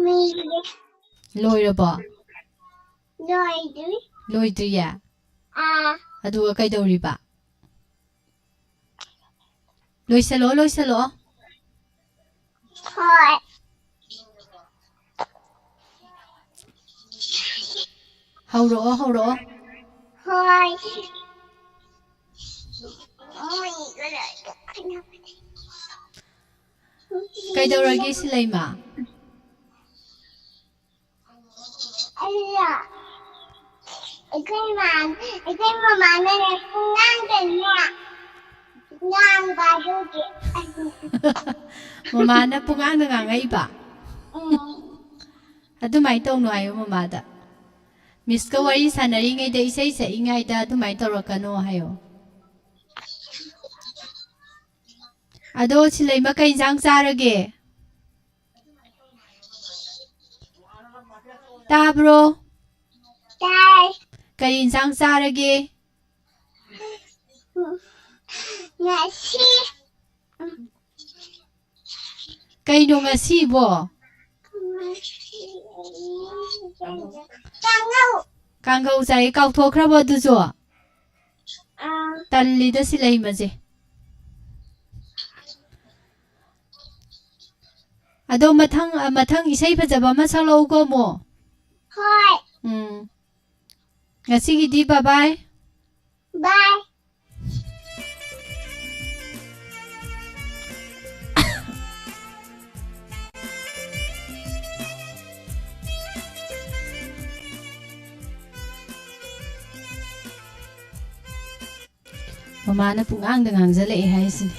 ꯃꯤꯒꯤ ꯂꯣꯏꯔꯕꯣ? ꯂꯣꯏꯗ꯭ꯔꯤ꯫ ꯂꯣꯏꯗ꯭ꯔꯤꯌꯦ? ꯑꯥ꯫ ꯑꯗꯨꯒ ꯀꯩꯗꯧꯔꯤꯕ? ꯂꯣꯏꯁꯜꯂꯛꯑꯣ, ꯂꯣꯏꯁꯜꯂꯛꯑꯣ꯫ ꯍꯣꯏ꯫ ꯍꯧꯔꯛꯑꯣ, ꯍꯧꯔꯛꯑꯣ꯫ ꯍꯣꯏ꯫ ꯀꯩꯗꯧꯔꯒꯦ, ꯁꯤꯂꯩꯃ? ꯑꯩꯔꯣ? ꯑꯩꯈꯣꯏ ꯃꯥ-, ꯑꯩꯈꯣꯏ ꯃꯃꯥꯅꯅꯦ ꯄꯨꯡꯉꯥꯡꯗꯅꯦ ꯉꯥꯡꯕ ꯑꯗꯨꯒꯤ꯫ ꯃꯃꯥꯅ ꯄꯨꯡꯉꯥꯡꯗ ꯉꯥꯡꯉꯛꯏꯕ? ꯎꯝ꯫ ꯑꯗꯨꯃꯥꯏꯅ ꯇꯧꯅꯨ ꯍꯥꯏꯌꯨ ꯃꯃꯥꯗ꯫ ꯃꯤꯁꯀ ꯋꯥꯔꯤ ꯁꯥꯟꯅꯔꯤꯉꯩꯗ, ꯏꯁꯩ ꯁꯛꯏꯉꯩꯗ ꯑꯗꯨꯃꯥꯏꯅ ꯇꯧꯔꯛꯀꯅꯣ ꯍꯥꯏꯌꯣ꯫ ꯑꯗꯣ ꯁꯤꯂꯩꯃ, ꯀꯩ ꯏꯟꯁꯥꯡ ꯆꯥꯔꯒꯦ? ꯇꯥꯕ꯭ꯔꯣ? ꯇꯥꯏ꯫ ꯀꯔꯤ ꯏꯟꯁꯥꯡ ꯆꯥꯔꯒꯦ? ꯉꯁꯤ꯫ ꯀꯩꯅꯣ ꯉꯁꯤꯕꯣ? ꯉꯁꯤ ꯀꯥꯡꯉꯧ꯫ ꯀꯥꯡꯒꯧ ꯆꯥꯏ, ꯀꯥꯎꯊꯣꯛꯈ꯭ꯔꯕꯣ ꯑꯗꯨꯁꯨ? ꯑꯥ꯫ ꯇꯜꯂꯤꯗ ꯁꯤꯂꯩꯃꯁꯦ꯫ ꯑꯗꯣ ꯃꯊꯪ, ꯑ, ꯃꯊꯪ ꯏꯁꯩ ꯐꯖꯕ ꯑꯃ ꯁꯛꯂꯛꯎꯀꯣ ꯑꯃꯨꯛ꯫ ꯍꯣꯏ꯫ ꯎꯝ꯫ ꯉꯁꯤꯒꯤꯗꯤ bye bye꯫ Bye꯫ ꯃꯃꯥꯅ ꯄꯨꯡꯉꯥꯡꯗ ꯉꯥꯡꯖꯜꯂꯛꯑꯦ ꯍꯥꯏꯁꯤꯅꯦ꯫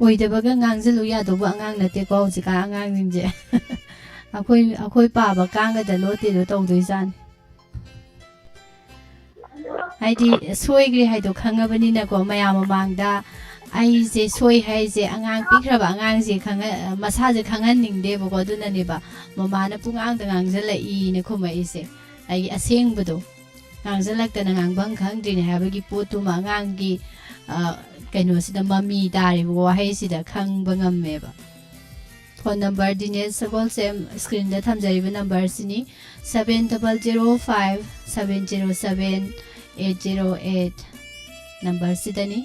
ꯑꯣꯏꯗꯕꯒ ꯉꯥꯡꯖꯜꯂꯨ ꯌꯥꯗꯧꯕ ꯑꯉꯥꯡ ꯅꯠꯇꯦꯀꯣ ꯍꯧꯖꯤꯛꯀꯥꯟ ꯑꯉꯥꯡꯁꯤꯡꯁꯦ꯫ ꯑꯩꯈꯣꯏ, ꯑꯩꯈꯣꯏ ꯄꯥꯕ ꯀꯥꯡꯒꯗ ꯂꯣꯠꯇꯦꯗꯣ ꯇꯧꯗꯣꯏꯖꯥꯠꯅꯤ꯫ ꯍꯥꯏꯗꯤ ꯁꯣꯏꯈ꯭ꯔꯦ ꯍꯥꯏꯗꯣ ꯈꯪꯉꯕꯅꯤꯅꯀꯣ, ꯃꯌꯥꯝ ꯃꯃꯥꯡꯗ ꯑꯩꯁꯦ ꯁꯣꯏ ꯍꯥꯏꯁꯦ ꯑꯉꯥꯡ ꯄꯤꯛꯈ꯭ꯔꯕ ꯑꯉꯥꯡꯁꯦ ꯈꯪꯍ-, ꯃꯁꯥꯁꯦ ꯈꯪꯍꯟꯅꯤꯡꯗꯦꯕꯀꯣ, ꯑꯗꯨꯅꯅꯦꯕ ꯃꯃꯥꯅ ꯄꯨꯡꯉꯥꯡꯗ ꯉꯥꯡꯁꯤꯜꯂꯛꯏꯅ ꯈꯨꯝꯃꯛꯏꯁꯦ꯫ ꯑꯩꯒꯤ ꯑꯁꯦꯡꯕꯗꯣ ꯉꯥꯡꯁꯤꯜꯂꯛꯇꯅ ꯉꯥꯡꯐꯝ ꯈꯪꯗ꯭ꯔꯤꯅꯦ ꯍꯥꯏꯕꯒꯤ ꯄꯣꯠꯇꯨꯃ ꯑꯉꯥꯡꯒꯤ, ꯑ, ꯀꯩꯅꯣꯁꯤꯗ ꯃꯃꯤ ꯇꯥꯔꯤꯕ ꯋꯥꯍꯩꯁꯤꯗ ꯈꯪꯕ ꯉꯝꯃꯦꯕ꯫ ꯐꯣꯟ ꯅꯝꯕꯔ ꯗꯤꯅꯦꯁ ꯁꯒꯣꯜꯁꯦꯝ ꯁ꯭ꯀ꯭ꯔꯤꯟꯗ ꯊꯝꯖꯔꯤꯕ ꯅꯝꯕꯔꯁꯤꯅꯤ, seven double zero five seven zero seven eight zero eight ꯅꯝꯕꯔꯁꯤꯗꯅꯤ꯫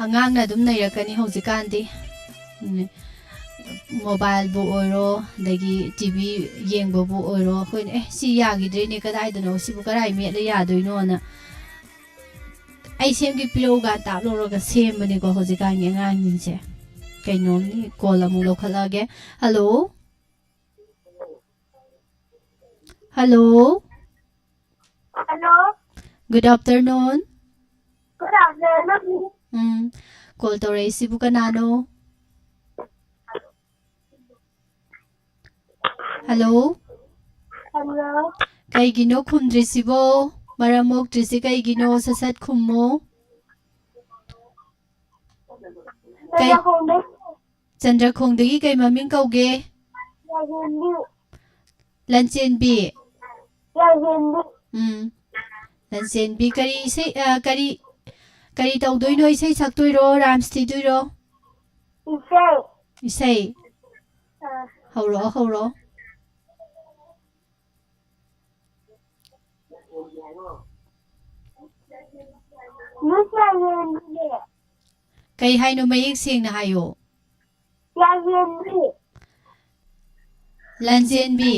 ꯑꯉꯥꯡꯅ ꯑꯗꯨꯝ ꯅꯩꯔꯛꯀꯅꯤ ꯍꯧꯖꯤꯛꯀꯥꯟꯗꯤ꯫ ꯎꯝ, ꯃꯣꯕꯥꯏꯜꯕꯨ ꯑꯣꯏꯔꯣ, ꯑꯗꯒꯤ ꯇꯤ ꯚꯤ ꯌꯦꯡꯕꯕꯨ ꯑꯣꯏꯔꯣ, ꯑꯩꯈꯣꯏꯅ, "ꯑꯦ, ꯁꯤ ꯌꯥꯈꯤꯗ꯭ꯔꯦꯅꯦ, ꯀꯗꯥꯏꯗꯅꯣ, ꯁꯤꯕꯨ ꯀꯗꯥꯏ ꯃꯦꯠꯂ ꯌꯥꯗꯣꯏꯅꯣꯅ?" "ꯑꯩ ꯁꯦꯝꯒꯦ, ꯄꯤꯔꯛꯎꯒ" ꯇꯥꯞ ꯂꯧꯔꯒ ꯁꯦꯝꯕꯅꯤꯀꯣ ꯍꯧꯖꯤꯛꯀꯥꯟꯒꯤ ꯑꯉꯥꯡꯁꯤꯡꯁꯦ꯫ ꯀꯩꯅꯣꯝꯅꯤ, ꯀꯣꯜ ꯑꯃꯨꯛ ꯂꯧꯈꯠꯂꯛꯑꯒꯦ꯫ Hello? Hello? Hello? Good afternoon. Good afternoon. ꯎꯝ, ꯀꯣꯜ ꯇꯧꯔꯛꯏꯁꯤꯕꯨ ꯀꯅꯥꯅꯣ? ꯍꯜꯂꯣ? ꯍꯜꯂꯣ? ꯀꯩꯒꯤꯅꯣ ꯈꯨꯝꯗ꯭ꯔꯤꯁꯤꯕꯣ? ꯃꯔꯝ ꯃꯣꯛꯇ꯭ꯔꯤꯁꯤ ꯀꯩꯒꯤꯅꯣ? ꯁꯠ ꯁꯠ ꯈꯨꯝꯃꯣ꯫ ꯀꯩ-, ꯆꯟꯗ꯭ꯔꯈꯣꯡꯗ-, ꯆꯟꯗ꯭ꯔꯈꯣꯡꯗꯒꯤ ꯀꯩ ꯃꯃꯤꯡ ꯀꯧꯒꯦ? ꯌꯥꯏꯁꯦꯟꯕꯤ꯫ ꯂꯟꯆꯦꯟꯕꯤ꯫ ꯌꯥꯏꯁꯦꯟꯕꯤ꯫ ꯎꯝ꯫ ꯂꯟꯆꯦꯟꯕꯤ, ꯀꯔꯤ ꯏꯁꯩ, ꯑ, ꯀꯔꯤ, ꯀꯔꯤ ꯇꯧꯗꯣꯏꯅꯣ? ꯏꯁꯩ ꯁꯛꯇꯣꯏꯔꯣ? ꯔꯥꯏꯝꯁ ꯊꯤꯗꯣꯏꯔꯣ? ꯏꯁꯩ꯫ ꯏꯁꯩ? ꯑ꯫ ꯍꯧꯔꯛꯑꯣ, ꯍꯧꯔꯛꯑꯣ꯫ ꯃꯤꯁ ꯌꯥꯏꯁꯦꯟꯕꯤꯅꯦ꯫ ꯀꯩ ꯍꯥꯏꯅꯣ? ꯃꯌꯦꯛ ꯁꯦꯡꯅ ꯍꯥꯏꯌꯣ꯫ ꯌꯥꯏꯁꯦꯟꯕꯤ꯫ ꯂꯟꯆꯦꯟꯕꯤ꯫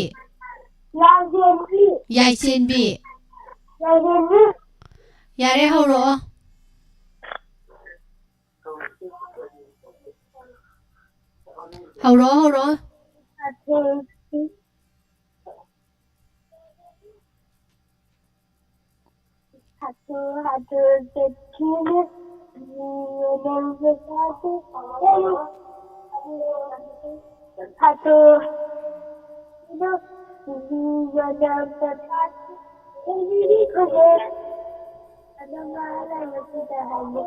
ꯌꯥꯏꯁꯦꯟꯕꯤ꯫ ꯌꯥꯏꯆꯦꯟꯕꯤ꯫ ꯌꯥꯏꯁꯦꯟꯕꯤ꯫ ꯌꯥꯔꯦ, ꯍꯧꯔꯛꯑꯣ꯫ ꯍꯧꯔꯛꯑꯣ, ꯍꯧꯔꯛꯑꯣ꯫ ꯍꯥꯊꯨ ꯍꯥꯊꯨ ꯆꯠꯈꯤꯅꯨ, ꯃꯤ ꯑꯣꯟꯅꯕ ꯁꯥꯗꯦ꯫ ꯍꯥꯊꯨ ꯍꯥꯊꯨ ꯃꯤ ꯑꯣꯟꯅꯕ ꯁꯥꯗꯦ꯫ ꯑꯗꯨꯝ ꯉꯥꯏꯍꯥꯛ ꯂꯩꯔꯒ ꯁꯤꯗ ꯍꯥꯏꯒꯦ꯫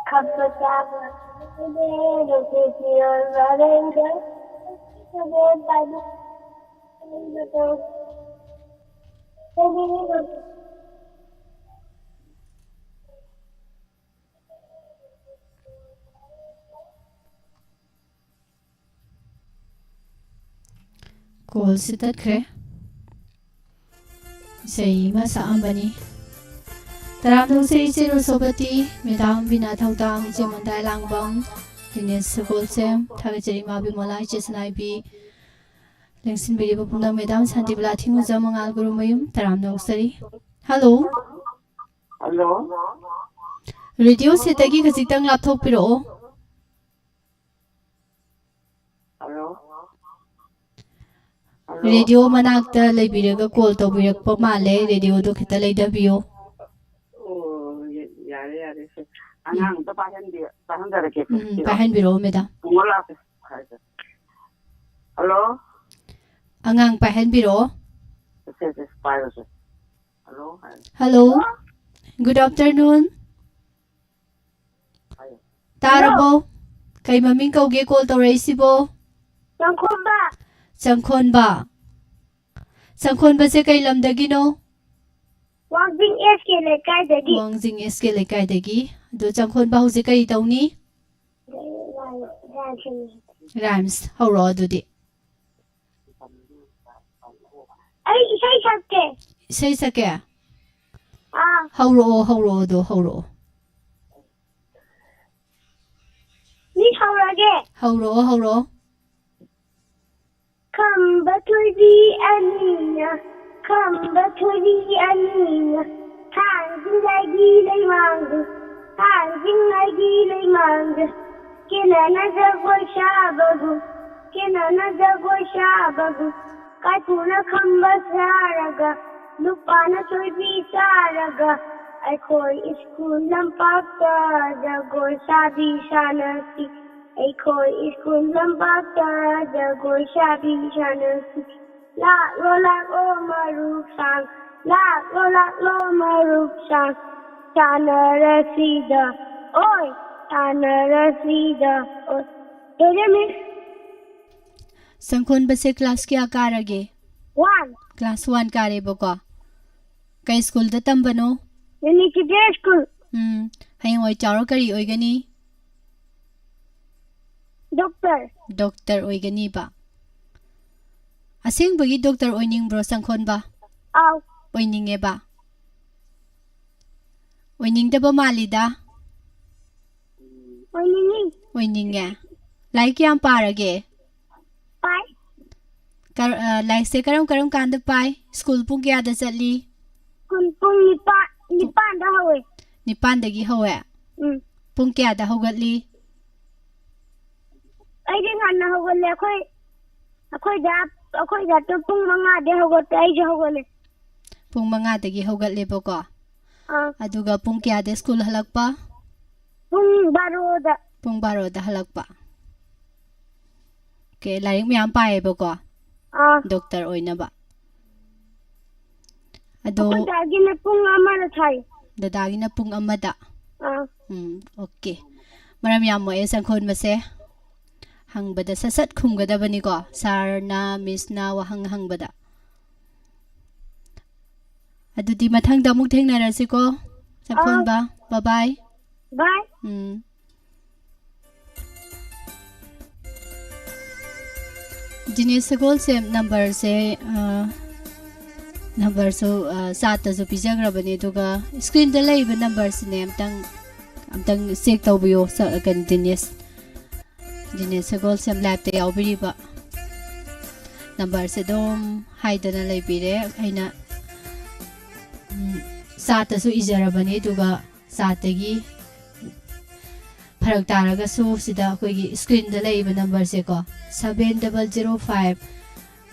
ꯈꯞꯄ ꯆꯥꯕ ꯅꯨꯡꯁꯤꯠꯀꯤ ꯑꯣꯏꯕ ꯂꯩꯗ ꯈꯨꯗꯣꯜ ꯄꯥꯏꯕꯤ ꯂꯩꯕꯗꯣ ꯂꯩꯅꯤꯡꯕ ꯀꯣꯜꯁꯤ ꯇꯠꯈ꯭ꯔꯦ꯫ ꯏꯁꯩ ꯑꯃ ꯁꯛꯑꯝꯕꯅꯤ꯫ ꯇꯔꯥꯝꯅ ꯑꯣꯛꯆꯔꯤ ꯏꯆꯦ ꯔꯣꯁꯣꯕꯇꯤ, ꯃꯦꯗꯥꯝ ꯕꯤꯅꯥ ꯊꯧꯗꯥꯝ, ꯏꯆꯦ ꯃꯟꯗꯥꯏ ꯂꯥꯡꯕꯝ, ꯗꯤꯅꯦꯁ ꯁꯒꯣꯜꯁꯦꯝ, ꯊꯥꯒꯠꯆꯔꯤ ꯏꯃꯥ ꯕꯤꯃꯣꯂꯥ, ꯏꯆꯦ ꯁꯅꯥꯏꯕꯤ, ꯂꯦꯡꯁꯤꯟꯕꯤꯔꯤꯕ ꯄꯨꯝꯅꯃꯛ, ꯃꯦꯗꯥꯝ ꯁꯥꯟꯇꯤꯕꯂꯥ ꯊꯤꯡꯉꯨꯖꯝ, ꯃꯉꯥꯜ ꯒꯨꯔꯨꯃꯌꯨꯝ, ꯇꯔꯥꯝꯅ ꯑꯣꯛꯆꯔꯤ꯫ ꯍꯜꯂꯣ꯫ ꯍꯜꯂꯣ꯫ ꯔꯦꯗꯤꯑꯣ ꯁꯦꯠꯇꯒꯤ ꯈꯖꯤꯛꯇꯪ ꯂꯥꯞꯊꯣꯛꯄꯤꯔꯛꯑꯣ꯫ ꯍꯜꯂꯣ꯫ ꯍꯜꯂꯣ꯫ ꯔꯦꯗꯤꯑꯣ ꯃꯅꯥꯛꯇ ꯂꯩꯕꯤꯔꯒ ꯀꯣꯜ ꯇꯧꯕꯤꯔꯛꯄ ꯃꯥꯜꯂꯦ꯫ ꯔꯦꯗꯤꯑꯣꯗꯣ ꯈꯤꯇ ꯂꯩꯊꯕꯤꯌꯣ꯫ ꯑꯣ, ꯌꯥ-, ꯌꯥꯔꯦ, ꯌꯥꯔꯦ, ꯁꯦ꯫ ꯑꯉꯥꯡ ꯑꯝꯇ ꯄꯥꯏꯍꯟꯕꯤ-, ꯄꯥꯏꯍꯟꯖꯔꯛꯀꯦ, ꯁꯦ, ꯎꯝ, ꯁꯤꯗꯣ꯫ ꯄꯥꯏꯍꯟꯕꯤꯔꯛꯑꯣ, ꯃꯦꯗꯥꯝ꯫ ꯄꯨꯡꯉꯣ ꯂꯥꯛꯀꯦ꯫ ꯍꯜꯂꯣ꯫ ꯑꯉꯥꯡ ꯄꯥꯏꯍꯟꯕꯤꯔꯛꯑꯣ꯫ ꯁꯦ, ꯁꯦ, ꯄꯥꯏꯔꯣ, ꯁꯦ꯫ ꯍꯜꯂꯣ ꯍꯥꯏꯔꯣ꯫ ꯍꯜꯂꯣ꯫ Good afternoon. ꯍꯥꯏꯌꯣ꯫ ꯇꯥꯔꯕꯣ? ꯀꯩ ꯃꯃꯤꯡ ꯀꯧꯒꯦ ꯀꯣꯜ ꯇꯧꯔꯛꯏꯁꯤꯕꯣ? ꯆꯪꯈꯣꯟꯕ꯫ ꯆꯪꯈꯣꯟꯕ꯫ ꯆꯪꯈꯣꯟꯕꯁꯦ ꯀꯩ ꯂꯝꯗꯒꯤꯅꯣ? ꯋꯥꯡꯖꯤꯡ ꯑꯦꯁ ꯀꯦ ꯂꯩꯀꯥꯏꯗꯒꯤ꯫ ꯋꯥꯡꯖꯤꯡ ꯑꯦꯁ ꯀꯦ ꯂꯩꯀꯥꯏꯗꯒꯤ꯫ ꯑꯗꯣ ꯆꯪꯈꯣꯟꯕ ꯍꯧꯖꯤꯛ ꯀꯔꯤ ꯇꯧꯅꯤ? ꯔꯥꯏꯝꯁ ꯍꯧꯔꯛꯑꯣ ꯑꯗꯨꯗꯤ꯫ ꯑꯩ ꯏꯁꯩ ꯁꯛꯀꯦ꯫ ꯏꯁꯩ ꯁꯛꯀꯦ? ꯑꯥ꯫ ꯍꯧꯔꯛꯑꯣ, ꯍꯧꯔꯛꯑꯣ ꯑꯗꯣ, ꯍꯧꯔꯛꯑꯣ꯫ ꯃꯤ ꯍꯧꯔꯒꯦ꯫ ꯍꯧꯔꯛꯑꯣ, ꯍꯧꯔꯛꯑꯣ꯫ ꯈꯝꯕ ꯊꯣꯏꯕꯤ ꯑꯅꯤꯅ, ꯈꯝꯕ ꯊꯣꯏꯕꯤ ꯑꯅꯤꯅ, ꯊꯥꯡꯖꯤꯡ ꯂꯩꯒꯤ ꯂꯩꯃꯥꯡꯗꯨ, ꯊꯥꯡꯖꯤꯡ ꯂꯩꯒꯤ ꯂꯩꯃꯥꯡꯗ, ꯀꯦꯅꯅ ꯖꯒꯣꯏ ꯁꯥꯕꯕꯨ, ꯀꯦꯅꯅ ꯖꯒꯣꯏ ꯁꯥꯕꯕꯨ, ꯀꯥꯏꯀꯨꯅ ꯈꯝꯕ ꯁꯥꯔꯒ, ꯅꯨꯄꯥꯅ ꯊꯣꯏꯕꯤ ꯁꯥꯔꯒ, ꯑꯩꯈꯣꯏ ꯁ꯭ꯀꯨꯜ ꯂꯝꯄꯥꯛꯇ ꯖꯒꯣꯏ ꯁꯥꯕꯤ ꯁꯥꯟꯅꯁꯤ꯫ ꯑꯩꯈꯣꯏ ꯁ꯭ꯀꯨꯜ ꯂꯝꯄꯥꯛꯇ ꯖꯒꯣꯏ ꯁꯥꯕꯤ ꯁꯥꯟꯅꯁꯤ꯫ ꯂꯥꯛꯂꯣ, ꯂꯥꯛꯂꯣ ꯃꯔꯨꯞꯁꯥꯡ, ꯂꯥꯛꯂꯣ, ꯂꯥꯛꯂꯣ ꯃꯔꯨꯞꯁꯥꯡ, ꯁꯥꯟꯅꯔꯁꯤꯗ꯫ ꯑꯣꯏ, ꯇꯥꯟꯅꯔꯁꯤꯗ ꯑꯣꯏ꯫ ꯀꯩꯅꯣ, ꯃꯤꯁ? ꯁꯪꯈꯣꯟꯕꯁꯦ ꯀ꯭ꯂꯥꯁ ꯀꯌꯥ ꯀꯥꯔꯒꯦ? ꯋꯥꯟ꯫ ꯀ꯭ꯂꯥꯁ ꯋꯥꯟ ꯀꯥꯔꯦꯕꯀꯣ꯫ ꯀꯩ ꯁ꯭ꯀꯨꯜꯗ ꯇꯝꯕꯅꯣ? ꯌꯨꯅꯤꯇꯤꯗꯦ ꯁ꯭ꯀꯨꯜ꯫ ꯎꯝ, ꯍꯌꯦꯡꯋꯥꯏ ꯆꯥꯎꯔ ꯀꯔꯤ ꯑꯣꯏꯒꯅꯤ? ꯗꯣꯛꯇꯔ꯫ ꯗꯣꯛꯇꯔ ꯑꯣꯏꯒꯅꯤꯕ꯫ ꯑꯁꯦꯡꯕꯒꯤ ꯗꯣꯛꯇꯔ ꯑꯣꯏꯅꯤꯡꯕ꯭ꯔꯣ, ꯁꯪꯈꯣꯟꯕ? ꯑꯥꯎ꯫ ꯑꯣꯏꯅꯤꯡꯉꯦꯕ? ꯑꯣꯏꯅꯤꯡꯗꯕ ꯃꯥꯜꯂꯤꯗ꯫ ꯑꯣꯏꯅꯤꯡꯉꯤ꯫ ꯑꯣꯏꯅꯤꯡꯉꯦ꯫ ꯂꯥꯏꯔꯤꯛ ꯀꯌꯥꯝ ꯄꯥꯔꯒꯦ? ꯄꯥꯏ꯫ ꯀꯔ-, ꯑ, ꯂꯥꯏꯔꯤꯛꯁꯦ ꯀꯔꯝ ꯀꯔꯝ ꯀꯥꯟꯗ ꯄꯥꯏ? ꯁ꯭ꯀꯨꯜ ꯄꯨꯡ ꯀꯌꯥꯗ ꯆꯠꯂꯤ? ꯁ꯭ꯀꯨꯜ ꯄꯨꯡ ꯅꯤꯄꯥꯟ, ꯅꯤꯄꯥꯟꯗ ꯍꯧꯋꯦ꯫ ꯅꯤꯄꯥꯟꯗꯒꯤ ꯍꯧꯋꯦ? ꯎꯝ꯫ ꯄꯨꯡ ꯀꯌꯥꯗ ꯍꯧꯒꯠꯂꯤ? ꯑꯩꯗꯤ ꯉꯟꯅ ꯍꯧꯒꯠꯂꯦ꯫ ꯑꯩꯈꯣꯏ, ꯑꯩꯈꯣꯏꯗ, ꯑꯩꯈꯣꯏꯗ ꯄꯨꯡ ꯃꯉꯥꯗꯩ ꯍꯧꯒꯠꯂꯦ, ꯑꯩꯁꯨ ꯍꯧꯒꯠꯂꯦ꯫ ꯄꯨꯡ ꯃꯉꯥꯗꯒꯤ ꯍꯧꯒꯠꯂꯦꯕꯀꯣ? ꯑꯥ꯫ ꯑꯗꯨꯒ ꯄꯨꯡ ꯀꯌꯥꯗ ꯁ꯭ꯀꯨꯜ ꯍꯜꯂꯛꯄ? ꯄꯨꯡ ꯕꯥꯔꯣꯗ꯫ ꯄꯨꯡ ꯕꯥꯔꯣꯗ ꯍꯜꯂꯛꯄ꯫ ꯑꯣꯀꯦ, ꯂꯥꯏꯔꯤꯛ ꯃꯌꯥꯝ ꯄꯥꯏꯌꯦꯕꯀꯣ? ꯑꯥ꯫ ꯗꯣꯛꯇꯔ ꯑꯣꯏꯅꯕ꯫ ꯑꯗꯣ ꯑꯩꯈꯣꯏ ꯗꯥꯒꯤꯅ ꯄꯨꯡ ꯑꯃꯗ ꯊꯥꯏ꯫ ꯗꯗꯥꯒꯤꯅ ꯄꯨꯡ ꯑꯃꯗ? ꯑꯥ꯫ ꯎꯝ, ꯑꯣꯀꯦ꯫ ꯃꯔꯝ ꯌꯥꯝ ꯃꯣꯛꯑꯦ ꯁꯪꯈꯣꯟꯕꯁꯦ꯫ ꯍꯪꯕꯗ ꯁꯠ ꯁꯠ ꯈꯨꯝꯒꯗꯕꯅꯤꯀꯣ, ꯁꯥꯔꯅ, ꯃꯤꯁꯅ ꯋꯥꯍꯪ ꯍꯪꯕꯗ꯫ ꯑꯗꯨꯗꯤ ꯃꯊꯪꯗ ꯑꯃꯨꯛ ꯊꯦꯡꯅꯔꯁꯤꯀꯣ, ꯁꯪꯈꯣꯟꯕ꯫ ꯕꯥꯏ ꯕꯥꯏ꯫ ꯕꯥꯏ꯫ ꯎꯝ꯫ ꯖꯤꯅꯦꯁ ꯁꯒꯣꯜꯁꯦꯝ ꯅꯝꯕꯔꯁꯦ, ꯑ, ꯅꯝꯕꯔꯁꯨ, ꯑ, ꯆꯥꯠꯇꯁꯨ ꯄꯤꯖꯈ꯭ꯔꯕꯅꯦ, ꯑꯗꯨꯒ ꯁ꯭ꯀ꯭ꯔꯤꯟꯗ ꯂꯩꯔꯤꯕ ꯅꯝꯕꯔꯁꯤꯅꯦ, ꯑꯝꯇꯪ, ꯑꯝꯇꯪ ꯆꯦꯛ ꯇꯧꯕꯤꯌꯣ, ꯁ-, ꯀꯩꯅꯣ, ꯖꯤꯅꯦꯁ, ꯖꯤꯅꯦꯁ ꯁꯒꯣꯜꯁꯦꯝ ꯂꯥꯏꯞꯇ ꯌꯥꯎꯕꯤꯔꯤꯕ ꯅꯝꯕꯔꯁꯦ ꯑꯗꯨꯝ ꯍꯥꯏꯗꯅ ꯂꯩꯕꯤꯔꯦ꯫ ꯑꯩꯅ, ꯎꯝ, ꯆꯥꯠꯇꯁꯨ ꯏꯖꯔꯕꯅꯦ, ꯑꯗꯨꯒ ꯆꯥꯠꯇꯒꯤ ꯐꯔꯛ ꯇꯥꯔꯒꯁꯨ ꯁꯤꯗ ꯑꯩꯈꯣꯏꯒꯤ ꯁ꯭ꯀ꯭ꯔꯤꯟꯗ ꯂꯩꯔꯤꯕ ꯅꯝꯕꯔꯁꯦꯀꯣ, seven double zero five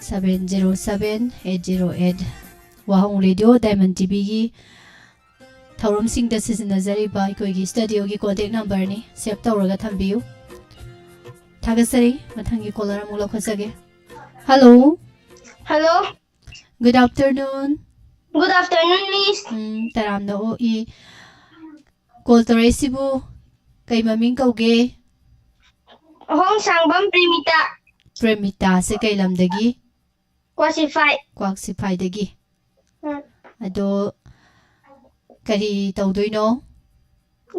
seven zero seven eight zero eight, ꯋꯥꯍꯣꯡ ꯔꯦꯗꯤꯑꯣ ꯗꯥꯏꯃꯟ ꯇꯤꯚꯤꯒꯤ ꯊꯧꯔꯝꯁꯤꯡꯗ ꯁꯤꯖꯤꯟꯅꯖꯔꯤꯕ ꯑꯩꯈꯣꯏꯒꯤ ꯁ꯭ꯇꯨꯗꯤꯑꯣꯒꯤ ꯀꯣꯟꯇꯦꯛ ꯅꯝꯕꯔꯅꯤ꯫ ꯁꯦꯚ ꯇꯧꯔꯒ ꯊꯝꯕꯤꯌꯨ꯫ ꯊꯥꯒꯠꯆꯔꯤ꯫ ꯃꯊꯪꯒꯤ ꯀꯣꯂꯔ ꯑꯃꯨꯛ ꯂꯧꯈꯠꯆꯒꯦ꯫ Hello. Hello. Good afternoon꯫ Good afternoon, Miss꯫ ꯎꯝ, ꯇꯔꯥꯝꯅ ꯑꯣꯛꯏ꯫ ꯀꯣꯜ ꯇꯧꯔꯛꯏꯁꯤꯕꯨ ꯀꯩ ꯃꯃꯤꯡ ꯀꯧꯒꯦ? ꯑꯍꯣꯡ ꯁꯥꯡꯕꯝ ꯄ꯭ꯔꯦꯃꯤꯇꯥ꯫ ꯄ꯭ꯔꯦꯃꯤꯇꯥꯁꯦ ꯀꯩ ꯂꯝꯗꯒꯤ? ꯀ꯭ꯋꯥꯁꯤꯐꯥꯏ꯫ ꯀ꯭ꯋꯥꯛꯁꯤꯐꯥꯏꯗꯒꯤ꯫ ꯎꯝ꯫ ꯑꯗꯣ ꯀꯔꯤ ꯇꯧꯗꯣꯏꯅꯣ?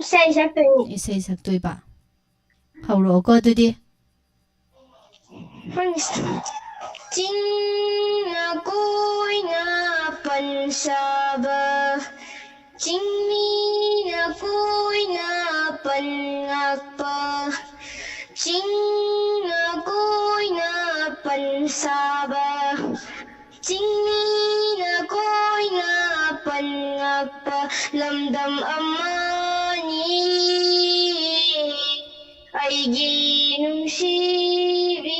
ꯏꯁꯩ ꯁꯛꯇꯣꯏꯅꯤ꯫ ꯏꯁꯩ ꯁꯛꯇꯣꯏꯕ꯫ ꯍꯧꯔꯛꯑꯣꯀꯣ ꯑꯗꯨꯗꯤ꯫ ꯆꯤꯡꯅ ꯀꯣꯏꯅ ꯄꯟꯁꯥꯕ, ꯆꯤꯡꯃꯤꯅ ꯀꯣꯏꯅ ꯄꯟꯉꯥꯛꯄ, ꯆꯤꯡꯅ ꯀꯣꯏꯅ ꯄꯟꯁꯥꯕ, ꯆꯤꯡꯃꯤꯅ ꯀꯣꯏꯅ ꯄꯟꯉꯥꯛꯄ ꯂꯝꯗꯝ ꯑꯃꯅꯤ꯫ ꯑꯩꯒꯤ ꯅꯨꯡꯁꯤꯕꯤ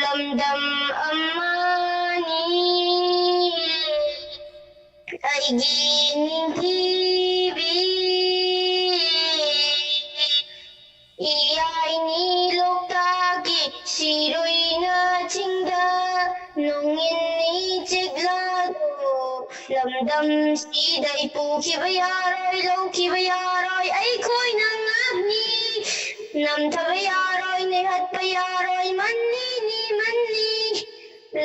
ꯂꯝꯗꯝ ꯑꯃꯅꯤ꯫ ꯑꯩꯒꯤ ꯅꯤꯡꯊꯤꯕꯤ ꯏꯌꯥꯏꯅꯤ ꯂꯣꯛꯇꯥꯛꯀꯤ ꯁꯤꯔꯨꯏꯅ ꯆꯤꯡꯗ ꯅꯣꯡꯏꯟꯅꯤ ꯆꯤꯛꯂꯥꯗꯣ ꯂꯝꯗꯝꯁꯤꯗꯩ ꯄꯨꯈꯤꯕ ꯌꯥꯔꯣꯏ ꯂꯧꯈꯤꯕ ꯌꯥꯔꯣꯏ ꯑꯩꯈꯣꯏꯅ ꯉꯥꯛꯅꯤ꯫ ꯅꯝꯊꯕ ꯌꯥꯔꯣꯏ ꯅꯩꯍꯠꯄ ꯌꯥꯔꯣꯏ ꯃꯟꯅꯤꯅꯤ ꯃꯟꯅꯤ꯫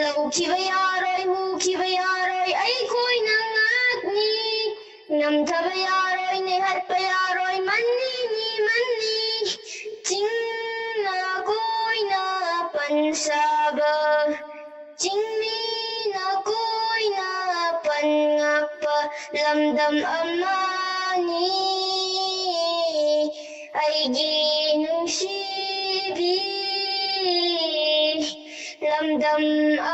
ꯂꯧꯈꯤꯕ ꯌꯥꯔꯣꯏ ꯃꯨꯈꯤꯕ ꯌꯥꯔꯣꯏ ꯑꯩꯈꯣꯏꯅ ꯉꯥꯛꯅꯤ꯫ ꯅꯝꯊꯕ ꯌꯥꯔꯣꯏ ꯅꯩꯍꯠꯄ ꯌꯥꯔꯣꯏ ꯃꯟꯅꯤꯅꯤ ꯃꯟꯅꯤ꯫ ꯆꯤꯡꯅ ꯀꯣꯏꯅ ꯄꯟꯁꯥꯕ ꯆꯤꯡꯃꯤꯅ ꯀꯣꯏꯅ ꯄꯟꯉꯥꯛꯄ ꯂꯝꯗꯝ ꯑꯃꯅꯤ꯫ ꯑꯩꯒꯤ ꯅꯨꯡꯁꯤꯕꯤ ꯂꯝꯗꯝ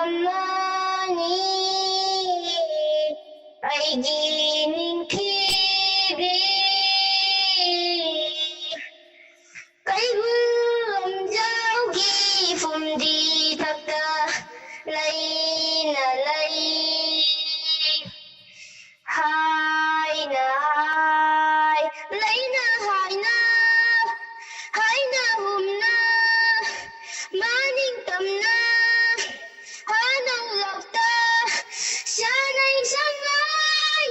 ꯑꯃꯅꯤ꯫ ꯑꯩꯒꯤ ꯅꯤꯡꯊꯤꯕꯤ ꯀꯩꯕꯨꯜ ꯂꯝꯖꯥꯎꯒꯤ ꯐꯨꯝꯗꯤ ꯊꯛꯇ ꯂꯩꯅ ꯂꯩ꯫ ꯍꯥꯏꯅ ꯍꯥꯏ ꯂꯩꯅ ꯍꯥꯏꯅ ꯍꯥꯏꯅ ꯍꯨꯝꯅ ꯃꯅꯤꯡ ꯇꯝꯅ ꯍꯥꯅꯧ ꯂꯧꯇ ꯁꯥꯅꯩ ꯁꯉꯥꯏ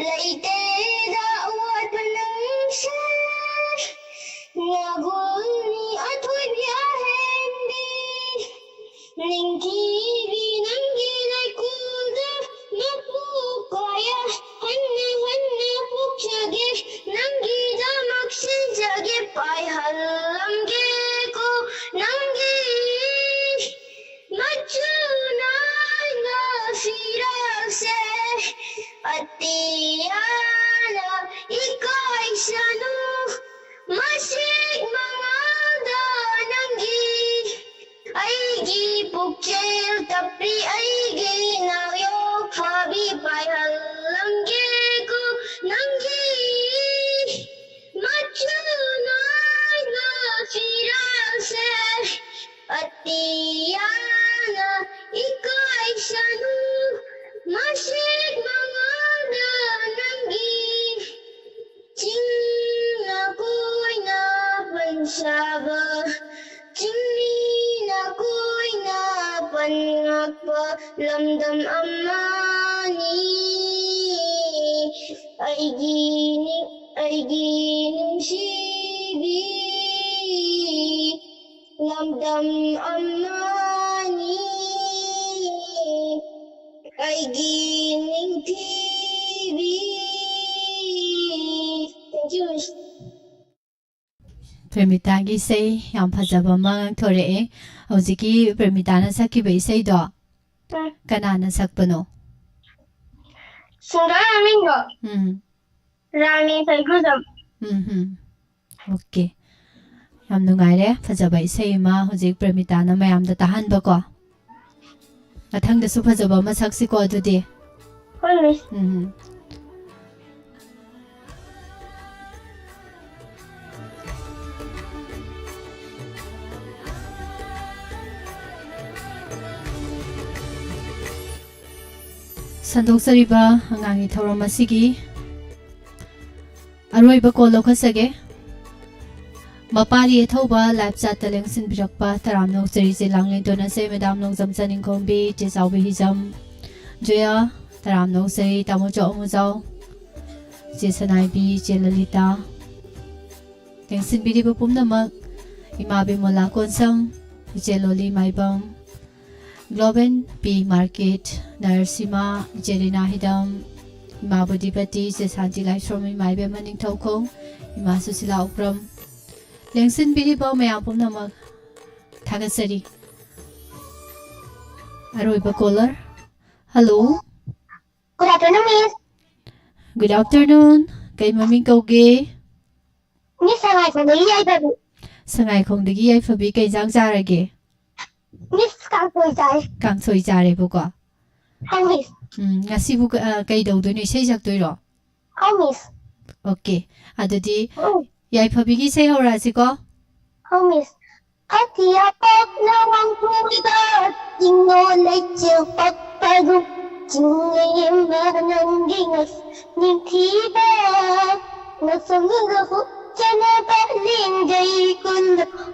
ꯂꯩꯇꯦꯗ ꯑꯋꯥꯠꯄ ꯅꯪꯁꯦ꯫ ꯅꯒꯨꯜꯅꯤ ꯑꯊꯣꯏꯕꯤ ꯑꯍꯦꯟꯕꯤ꯫ ꯅꯤꯡꯊꯤꯕꯤ ꯅꯪꯒꯤ ꯂꯩꯀꯣꯜꯗ ꯃꯄꯨ ꯀꯌꯥ ꯍꯟꯅ ꯍꯟꯅ ꯄꯣꯛꯆꯒꯦ꯫ ꯅꯪꯒꯤꯗꯃꯛ ꯁꯤꯟꯖꯒꯦ ꯄꯥꯏꯍꯜꯂꯝꯒꯦꯀꯣ ꯅꯪꯒꯤ ꯃꯆꯨ ꯅꯥꯏꯕ ꯐꯤꯔꯥꯜꯁꯦ꯫ ꯑꯇꯤꯌꯥꯅ ꯏꯀꯥꯏꯁꯅꯨ ꯃꯁꯤꯛ ꯃꯉꯥꯜꯗ ꯅꯪꯒꯤ꯫ ꯑꯩꯒꯤ ꯄꯨꯛꯆꯦꯜ ꯇꯞꯄꯤ ꯑꯩꯒꯤ ꯅꯥꯌꯣꯛ ꯐꯥꯕꯤ ꯄꯥꯏꯍꯜꯂꯝꯒꯦꯀꯣ ꯅꯪꯒꯤ꯫ ꯃꯆꯨ ꯅꯥꯏꯕ ꯐꯤꯔꯥꯜꯁꯦ꯫ ꯑꯇꯤꯌꯥꯅ ꯏꯀꯥꯏꯁꯅꯨ ꯃꯁꯤꯛ ꯃꯉꯥꯜꯗ ꯅꯪꯒꯤ꯫ ꯆꯤꯡꯅ ꯀꯣꯏꯅ ꯄꯟꯁꯥꯕ ꯆꯤꯡꯃꯤꯅ ꯀꯣꯏꯅ ꯄꯟꯉꯛꯄ ꯂꯝꯗꯝ ꯑꯃꯅꯤ꯫ ꯑꯩꯒꯤ ꯅꯤꯡ ꯑꯩꯒꯤ ꯅꯨꯡꯁꯤꯕꯤ ꯂꯝꯗꯝ ꯑꯃꯅꯤ꯫ ꯑꯩꯒꯤ ꯅꯤꯡꯊꯤꯕꯤ꯫ Thank you, Miss. ꯄ꯭ꯔꯦꯃꯤꯇꯥꯒꯤ ꯏꯁꯩ ꯌꯥꯝ ꯐꯖꯕ ꯑꯃ ꯉꯥꯡꯊꯣꯔꯛꯑꯦ꯫ ꯍꯧꯖꯤꯛꯀꯤ ꯄ꯭ꯔꯦꯃꯤꯇꯥꯅ ꯁꯛꯈꯤꯕ ꯏꯁꯩꯗꯣ ꯀꯅꯥꯅ ꯁꯛꯄꯅꯣ? ꯁꯤꯡꯒꯔ ꯃꯃꯤꯡꯗꯣ ꯎꯝ ꯔꯥꯅꯤ ꯁꯩꯒ꯭ꯔꯨꯖꯝ꯫ ꯎꯝ ꯎꯝ ꯑꯣꯀꯦ꯫ ꯌꯥꯝ ꯅꯨꯡꯉꯥꯏꯔꯦ꯫ ꯐꯖꯕ ꯏꯁꯩ ꯑꯃ ꯍꯧꯖꯤꯛ ꯄ꯭ꯔꯦꯃꯤꯇꯥꯅ ꯃꯌꯥꯝꯗ ꯇꯥꯍꯟꯕꯀꯣ꯫ ꯃꯊꯪꯗꯁꯨ ꯐꯖꯕ ꯑꯃ ꯁꯛꯁꯤꯀꯣ ꯑꯗꯨꯗꯤ꯫ ꯍꯣꯏ, ꯃꯤꯁ꯫ ꯎꯝ ꯁꯟꯗꯣꯛꯆꯔꯤꯕ ꯑꯉꯥꯡꯒꯤ ꯊꯧꯔꯝ ꯑꯁꯤꯒꯤ ꯑꯔꯣꯏꯕ ꯀꯣꯜ ꯂꯧꯈꯠꯆꯒꯦ꯫ ꯃꯄꯥꯔꯤ ꯑꯊꯧꯕ ꯂꯥꯏꯐ ꯆꯥꯠꯇ ꯂꯦꯡꯁꯤꯟꯕꯤꯔꯛꯄ ꯇꯔꯥꯝꯅ ꯑꯣꯛꯆꯔꯤ꯫ ꯆꯦ ꯂꯥꯡꯂꯦꯟ ꯇꯣꯟꯅꯁꯦ, ꯃꯦꯗꯥꯝ ꯅꯣꯡꯖꯝ ꯆꯅꯤꯡꯈꯣꯝꯕꯤ, ꯆꯦ ꯆꯥꯎꯕꯤ ꯍꯤꯖꯝ, ꯖꯣꯌꯥ, ꯇꯔꯥꯝꯅ ꯑꯣꯛꯆꯔꯤ꯫ ꯇꯥꯃꯣ ꯆꯣ ꯑꯃꯨꯖꯥꯎ, ꯏꯆꯦ ꯁꯅꯥꯏꯕꯤ, ꯏꯆꯦ ꯂꯂꯤꯇꯥ, ꯂꯦꯡꯁꯤꯟꯕꯤꯔꯤꯕ ꯄꯨꯝꯅꯃꯛ, ꯏꯃꯥ ꯕꯤꯃꯣꯂꯥ ꯀꯣꯟꯁꯝ, ꯏꯆꯦ ꯂꯣꯂꯤ ꯃꯥꯏꯕꯝ, ꯒ꯭ꯂꯣꯕꯦꯟ ꯄꯤ ꯃꯥꯔꯀꯦꯠ, ꯅꯔꯁꯤꯃꯥ, ꯏꯆꯦ ꯔꯤꯅꯥ ꯍꯤꯗꯝ, ꯏꯃꯥ ꯕꯨꯙꯤꯄꯇꯤ, ꯏꯆꯦ ꯁꯥꯟꯇꯤ ꯂꯥꯏꯁ꯭ꯔꯣꯝ, ꯏꯃꯥ ꯏꯕꯦꯝꯃ ꯅꯤꯡꯊꯧꯈꯣꯡ, ꯏꯃꯥ ꯁꯨꯁꯤꯂꯥ ꯎꯀ꯭ꯔꯝ, ꯂꯦꯡꯁꯤꯟꯕꯤꯔꯤꯕ ꯃꯌꯥꯝ ꯄꯨꯝꯅꯃꯛ ꯊꯥꯒꯠꯆꯔꯤ꯫ ꯑꯔꯣꯏꯕ colour. Hello. Good afternoon, Miss. Good afternoon. ꯀꯩ ꯃꯃꯤꯡ ꯀꯧꯒꯦ? Miss, ꯁꯉꯥꯏꯈꯣꯡꯗꯒꯤ ꯌꯥꯏꯐꯕꯤ꯫ ꯁꯉꯥꯏꯈꯣꯡꯗꯒꯤ ꯌꯥꯏꯐꯕꯤ, ꯀꯩ ꯏꯟꯖꯥꯡ ꯆꯥꯔꯒꯦ? Miss, ꯀꯥꯡꯁꯣꯏ ꯆꯥꯏ꯫ ꯀꯥꯡꯁꯣꯏ ꯆꯥꯔꯦꯕꯀꯣ꯫ ꯍꯣꯏ, Miss. ꯎꯝ, ꯉꯁꯤꯕꯨ ꯀ-, ꯑ, ꯀꯩ ꯇꯧꯗꯣꯏꯅꯣ? ꯏꯁꯩ ꯁꯛꯇꯣꯏꯔꯣ? ꯍꯣꯏ, Miss. Okay. ꯑꯗꯨꯗꯤ ꯎꯝ꯫ ꯌꯥꯏꯐꯕꯤꯒꯤ ꯏꯁꯩ ꯍꯧꯔꯛꯑꯁꯤꯀꯣ꯫ ꯍꯣꯏ, Miss. ꯑꯇꯤꯌꯥ ꯄꯥꯛꯅ ꯋꯥꯡꯊꯣꯛꯂꯤꯕ ꯆꯤꯡꯂꯣꯟ ꯂꯩꯆꯤꯜ ꯄꯛꯄꯒꯨꯝ ꯆꯤꯡꯂꯦꯝꯕ ꯅꯪꯒꯤ ꯉꯁꯤ ꯅꯤꯡꯊꯤꯕ ꯉꯁꯣꯝꯗ ꯍꯨꯞꯆꯅꯕ ꯂꯦꯡꯖꯩ ꯀꯨꯜ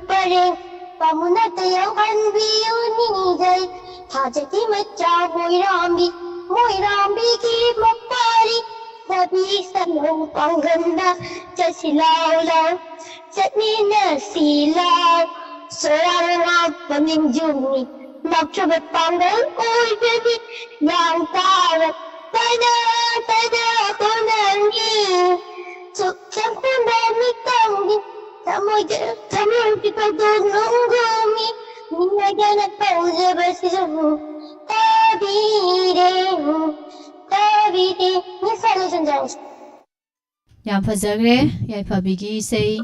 ꯄꯔꯦꯡ ꯄꯥꯃꯨꯅꯇ ꯌꯥꯎꯍꯟꯕꯤꯌꯨ ꯅꯤꯡꯖꯩ ꯊꯥꯖꯗꯤ ꯃꯆꯥ ꯃꯣꯏꯔꯥꯝꯕꯤ ꯃꯣꯏꯔꯥꯝꯕꯤꯒꯤ ꯃꯄꯥꯔꯤ ꯂꯝꯕꯤ ꯁꯝꯂꯣꯡ ꯄꯥꯡꯒꯟꯗ ꯆꯠꯁꯤ ꯂꯥꯎ ꯂꯥꯎ ꯆꯠꯃꯤꯟꯅꯁꯤ ꯂꯥꯎ ꯁꯣꯔꯥ ꯂꯥꯛꯄ ꯅꯤꯡꯖꯨꯝꯅꯤ ꯂꯥꯛꯆꯕ ꯄꯥꯡꯒꯜ ꯑꯣꯏꯕꯅꯤ ꯌꯥꯡ ꯇꯥꯔ ꯇꯅ ꯇꯅ ꯍꯣꯠꯅꯅꯤ ꯁꯨꯛ ꯆꯪꯈꯣꯟꯕ ꯃꯤꯇꯪꯗꯤ ꯊꯃꯣꯏꯗ ꯊꯃꯣꯏ ꯄꯤꯛꯄꯗꯣ ꯅꯨꯡꯒꯨꯝꯃꯤ ꯃꯤꯑꯣꯏꯗꯅ ꯇꯧꯖꯕꯁꯤꯁꯨ ꯇꯥꯕꯤꯔꯦ ꯇꯥꯕꯤꯔꯦ ꯃꯤꯁ ꯍꯥꯏ ꯂꯣꯏꯁꯤꯟꯖꯔꯁꯤ꯫ ꯌꯥꯝ ꯐꯖꯈ꯭ꯔꯦ ꯌꯥꯏꯐꯕꯤꯒꯤ ꯏꯁꯩ꯫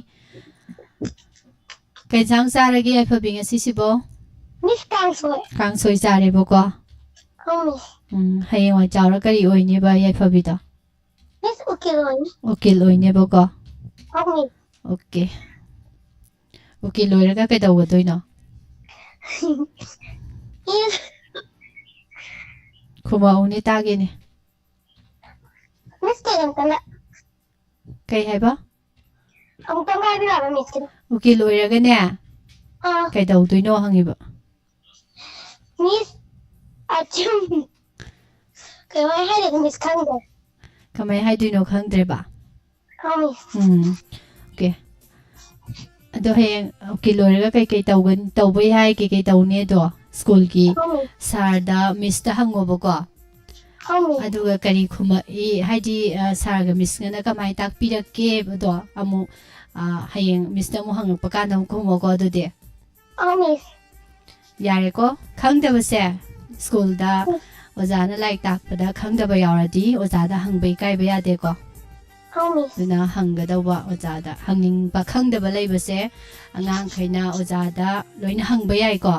ꯀꯩ ꯏꯟꯁꯥꯡ ꯆꯥꯔꯒꯦ ꯌꯥꯏꯐꯕꯤ ꯉꯁꯤꯁꯤꯕꯣ? ꯃꯤꯁ ꯀꯥꯡꯁꯣꯏ꯫ ꯀꯥꯡꯁꯣꯏ ꯆꯥꯔꯦꯕꯀꯣ꯫ ꯑꯧ ꯃꯤꯁ꯫ ꯎꯝ, ꯍꯌꯦꯡꯋꯥꯏ ꯆꯥꯎꯔ ꯀꯔꯤ ꯑꯣꯏꯅꯦꯕ ꯌꯥꯏꯐꯕꯤꯗꯣ? ꯃꯤꯁ ꯎꯀꯤꯜ ꯑꯣꯏꯅꯤ꯫ ꯎꯀꯤꯜ ꯑꯣꯏꯅꯦꯕꯀꯣ꯫ ꯑꯧ ꯃꯤꯁ꯫ Okay. ꯎꯀꯤꯜ ꯑꯣꯏꯔꯒ ꯀꯩꯗꯧꯒꯗꯣꯏꯅꯣ? ꯃꯤꯁ꯫ ꯈꯨꯝꯃꯛꯎꯅꯦ ꯇꯥꯒꯦꯅꯦ꯫ ꯃꯤꯁ ꯀꯩꯅꯣꯝꯇꯪꯒ꯫ ꯀꯩ ꯍꯥꯏꯕ? ꯑꯃꯨꯛꯇꯪꯒ ꯍꯥꯏꯕꯤꯔꯛꯑꯣꯕ ꯃꯤꯁꯀꯤꯗꯣ꯫ ꯎꯀꯤꯜ ꯑꯣꯏꯔꯒꯅꯦ ꯑꯥ꯫ ꯀꯩꯗꯧꯗꯣꯏꯅꯣ ꯍꯪꯉꯤꯕ꯫ ꯃꯤꯁ ꯑꯆꯨꯝ-, ꯀꯩꯅꯣ ꯑꯩ ꯍꯥꯏꯗꯣꯏꯗꯣ ꯃꯤꯁ ꯈꯪꯗ꯭ꯔꯦ꯫ ꯀꯃꯥꯏ ꯍꯥꯏꯗꯣꯏꯅꯣ ꯈꯪꯗ꯭ꯔꯦꯕ? ꯍꯣꯏ ꯃꯤꯁ꯫ ꯎꯝ, ꯑꯣꯀꯦ꯫ ꯑꯗꯣ ꯍꯌꯦꯡ ꯑꯣꯀꯦ ꯂꯣꯏꯔꯒ ꯀꯩꯀꯩ ꯇꯧꯒꯅꯤ, ꯇꯧꯕ ꯌꯥꯏ, ꯀꯩꯀꯩ ꯇꯧꯅꯤ ꯑꯗꯣ ꯁ꯭ꯀꯨꯜꯒꯤ ꯍꯣꯏ ꯃꯤꯁ꯫ ꯁꯥꯔꯗ ꯃꯤꯁꯇ ꯍꯪꯉꯣꯕꯀꯣ꯫ ꯍꯣꯏ ꯃꯤꯁ꯫ ꯑꯗꯨꯒ ꯀꯔꯤ ꯈꯨꯝꯃꯛꯏ, ꯍꯥꯏꯗꯤ ꯁꯥꯔꯒ ꯃꯤꯁꯀꯅ ꯀꯃꯥꯏꯅ ꯇꯥꯛꯄꯤꯔꯛꯀꯦ ꯑꯗꯣ ꯑꯃꯨꯛ ꯍꯌꯦꯡ ꯃꯤꯁꯇ ꯑꯃꯨꯛ ꯍꯪꯉꯛꯄ ꯀꯥꯟꯗ ꯑꯃꯨꯛ ꯈꯨꯝꯃꯣꯀꯣ꯫ ꯑꯗꯨꯗꯤ ꯍꯣꯏ ꯃꯤꯁ꯫ ꯌꯥꯔꯦꯀꯣ? ꯈꯪꯗꯕꯁꯦ ꯁ꯭ꯀꯨꯜꯗ ꯑꯣꯖꯥꯅ ꯂꯥꯏꯔꯤꯛ ꯇꯥꯛꯄꯗ ꯈꯪꯗꯕ ꯌꯥꯎꯔꯗꯤ ꯑꯣꯖꯥꯗ ꯍꯪꯕ ꯏꯀꯥꯏꯕ ꯌꯥꯗꯦꯀꯣ꯫ ꯍꯣꯏ ꯃꯤꯁ꯫ ꯑꯗꯨꯅ ꯍꯪꯒꯗꯧꯕ ꯑꯣꯖꯥꯗ, ꯍꯪꯅꯤꯡꯕ ꯈꯪꯗꯕ ꯂꯩꯕꯁꯦ ꯑꯉꯥꯡꯈꯩꯅ ꯑꯣꯖꯥꯗ ꯂꯣꯏꯅ ꯍꯪꯕ ꯌꯥꯏꯀꯣ꯫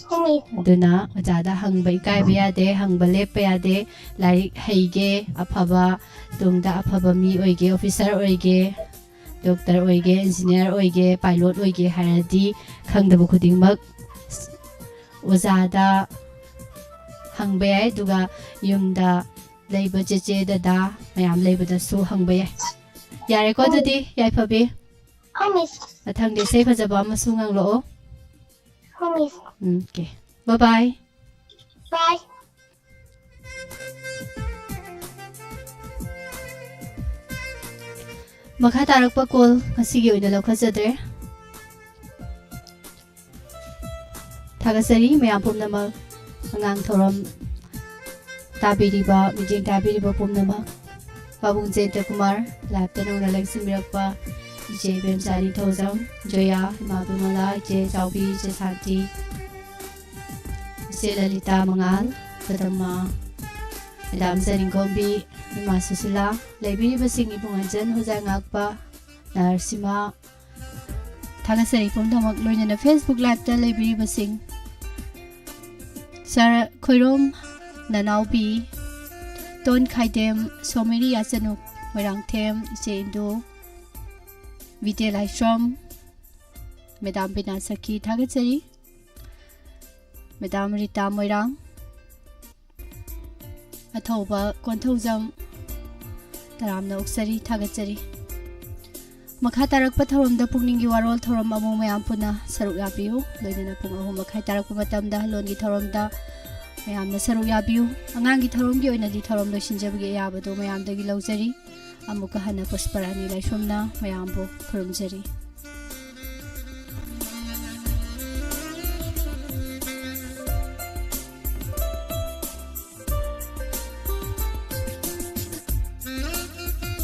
ꯍꯣꯏ ꯃꯤꯁ꯫ ꯑꯗꯨꯅ ꯑꯣꯖꯥꯗ ꯍꯪꯕ ꯏꯀꯥꯏꯕ ꯌꯥꯗꯦ, ꯍꯪꯕ ꯂꯦꯞꯄ ꯌꯥꯗꯦ꯫ ꯂꯥꯏꯔꯤꯛ ꯍꯩꯒꯦ, ꯑꯐꯕ, ꯇꯨꯡꯗ ꯑꯐꯕ ꯃꯤ ꯑꯣꯏꯒꯦ, ꯑꯣꯐꯤꯁꯥꯔ ꯑꯣꯏꯒꯦ, ꯗꯣꯛꯇꯔ ꯑꯣꯏꯒꯦ, ꯏꯟꯖꯤꯅꯤꯌꯥꯔ ꯑꯣꯏꯒꯦ, ꯄꯥꯏꯂꯣꯠ ꯑꯣꯏꯒꯦ ꯍꯥꯏꯔꯗꯤ ꯈꯪꯗꯕ ꯈꯨꯗꯤꯡꯃꯛ ꯑꯣꯖꯥꯗ ꯍꯪꯕ ꯌꯥꯏ꯫ ꯑꯗꯨꯒ ꯌꯨꯝꯗ ꯂꯩꯕ ꯆꯦꯆꯦ ꯗꯗꯥ ꯃꯌꯥꯝ ꯂꯩꯕꯗꯁꯨ ꯍꯪꯕ ꯌꯥꯏ꯫ ꯌꯥꯔꯦꯀꯣ? ꯑꯗꯨꯗꯤ ꯌꯥꯏꯐꯕꯤ, ꯍꯣꯏ ꯃꯤꯁ꯫ ꯃꯊꯪꯗ ꯏꯁꯩ ꯐꯖꯕ ꯑꯃꯁꯨ ꯉꯥꯡꯂꯛꯑꯣ꯫ ꯍꯣꯏ ꯃꯤꯁ꯫ ꯎꯝ, ꯑꯣꯀꯦ꯫ ꯕꯥꯏ ꯕꯥꯏ꯫ ꯕꯥꯏ꯫ ꯃꯈꯥ ꯇꯥꯔꯛꯄ ꯀꯣꯜ ꯉꯁꯤꯒꯤ ꯑꯣꯏꯅ ꯂꯧꯈꯠꯆꯗ꯭ꯔꯦ꯫ ꯊꯥꯒꯠꯆꯔꯤ ꯃꯌꯥꯝ ꯄꯨꯝꯅꯃꯛ, ꯑꯉꯥꯡ ꯊꯧꯔꯝ ꯇꯥꯕꯤꯔꯤꯕ, ꯃꯤꯠꯌꯦꯡ ꯇꯥꯕꯤꯔꯤꯕ ꯄꯨꯝꯅꯃꯛ꯫ ꯄꯥꯕꯨꯡ ꯖꯌꯟꯇ ꯀꯨꯃꯥꯔ, ꯂꯥꯏꯞꯇ ꯅꯧꯅ ꯂꯦꯡꯁꯤꯟꯕꯤꯔꯛꯄ ꯏꯆꯦ ꯏꯕꯦꯝꯆꯥ ꯅꯤꯡꯊꯧꯖꯝ, ꯖꯣꯌꯥ, ꯏꯃꯥ ꯕꯤꯃꯂꯥ, ꯏꯆꯦ ꯆꯥꯎꯕꯤ, ꯏꯆꯦ ꯁꯥꯟꯇꯤ, ꯏꯆꯦ ꯂꯂꯤꯇꯥ ꯃꯉꯥꯜ, ꯄꯗꯃ, ꯃꯦꯗꯥꯝ ꯆꯅꯤꯡꯈꯣꯝꯕꯤ, ꯏꯃꯥ ꯁꯨꯁꯤꯂꯥ, ꯂꯩꯕꯤꯔꯤꯕꯁꯤꯡ ꯏꯕꯨꯡ ꯑꯟꯖꯟ, ꯍꯣꯖꯥꯏ ꯉꯥꯛꯄ, ꯅꯔꯁꯤꯃꯥ, ꯊꯥꯒꯠꯆꯔꯤ ꯄꯨꯝꯅꯃꯛ, ꯂꯣꯏꯅꯅ Facebook ꯂꯥꯏꯞꯇ ꯂꯩꯕꯤꯔꯤꯕꯁꯤꯡ, ꯁꯥꯔ ꯈꯣꯏꯔꯣꯝ ꯅꯅꯥꯎꯕꯤ, ꯇꯣꯟ ꯈꯥꯏꯗꯦꯝ, ꯁꯣꯃꯤꯔꯤ ꯌꯥꯆꯅꯨ, ꯃꯣꯏꯔꯥꯡꯊꯦꯝ, ꯏꯆꯦ ꯏꯟꯗꯨ, ꯕꯤꯗ꯭ꯌꯥ ꯂꯥꯏꯁ꯭ꯔꯝ, ꯃꯦꯗꯥꯝ ꯕꯤꯅꯥ ꯁꯈꯤ, ꯊꯥꯒꯠꯆꯔꯤ꯫ ꯃꯦꯗꯥꯝ ꯔꯤꯇꯥ ꯃꯣꯏꯔꯥꯡ, ꯑꯊꯧꯕ ꯀꯣꯟꯊꯧꯖꯝ, ꯇꯔꯥꯝꯅ ꯑꯣꯛꯆꯔꯤ, ꯊꯥꯒꯠꯆꯔꯤ꯫ ꯃꯈꯥ ꯇꯥꯔꯛꯄ ꯊꯧꯔꯝꯗ ꯄꯨꯛꯅꯤꯡꯒꯤ ꯋꯥꯔꯣꯜ ꯊꯧꯔꯝ ꯑꯃꯨꯛ ꯃꯌꯥꯝ ꯄꯨꯟꯅ ꯁꯔꯨꯛ ꯌꯥꯕꯤꯌꯨ꯫ ꯂꯣꯏꯅꯅ ꯄꯨꯡ ꯑꯍꯨꯝ ꯃꯈꯥꯏ ꯇꯥꯔꯛꯄ ꯃꯇꯝꯗ ꯂꯣꯟꯒꯤ ꯊꯧꯔꯝꯗ ꯃꯌꯥꯝꯅ ꯁꯔꯨꯛ ꯌꯥꯕꯤꯌꯨ꯫ ꯑꯉꯥꯡꯒꯤ ꯊꯧꯔꯝꯒꯤ ꯑꯣꯏꯅꯗꯤ ꯊꯧꯔꯝ ꯂꯣꯏꯁꯤꯟꯖꯕꯒꯤ ꯑꯌꯥꯕꯗꯨ ꯃꯌꯥꯝꯗꯒꯤ ꯂꯧꯖꯔꯤ꯫ ꯑꯃꯨꯛꯀ ꯍꯟꯅ ꯄꯨꯁꯄꯔꯥꯅꯤ ꯂꯥꯏꯁ꯭ꯔꯝꯅ ꯃꯌꯥꯝꯕꯨ ꯈꯨꯔꯨꯝꯖꯔꯤ꯫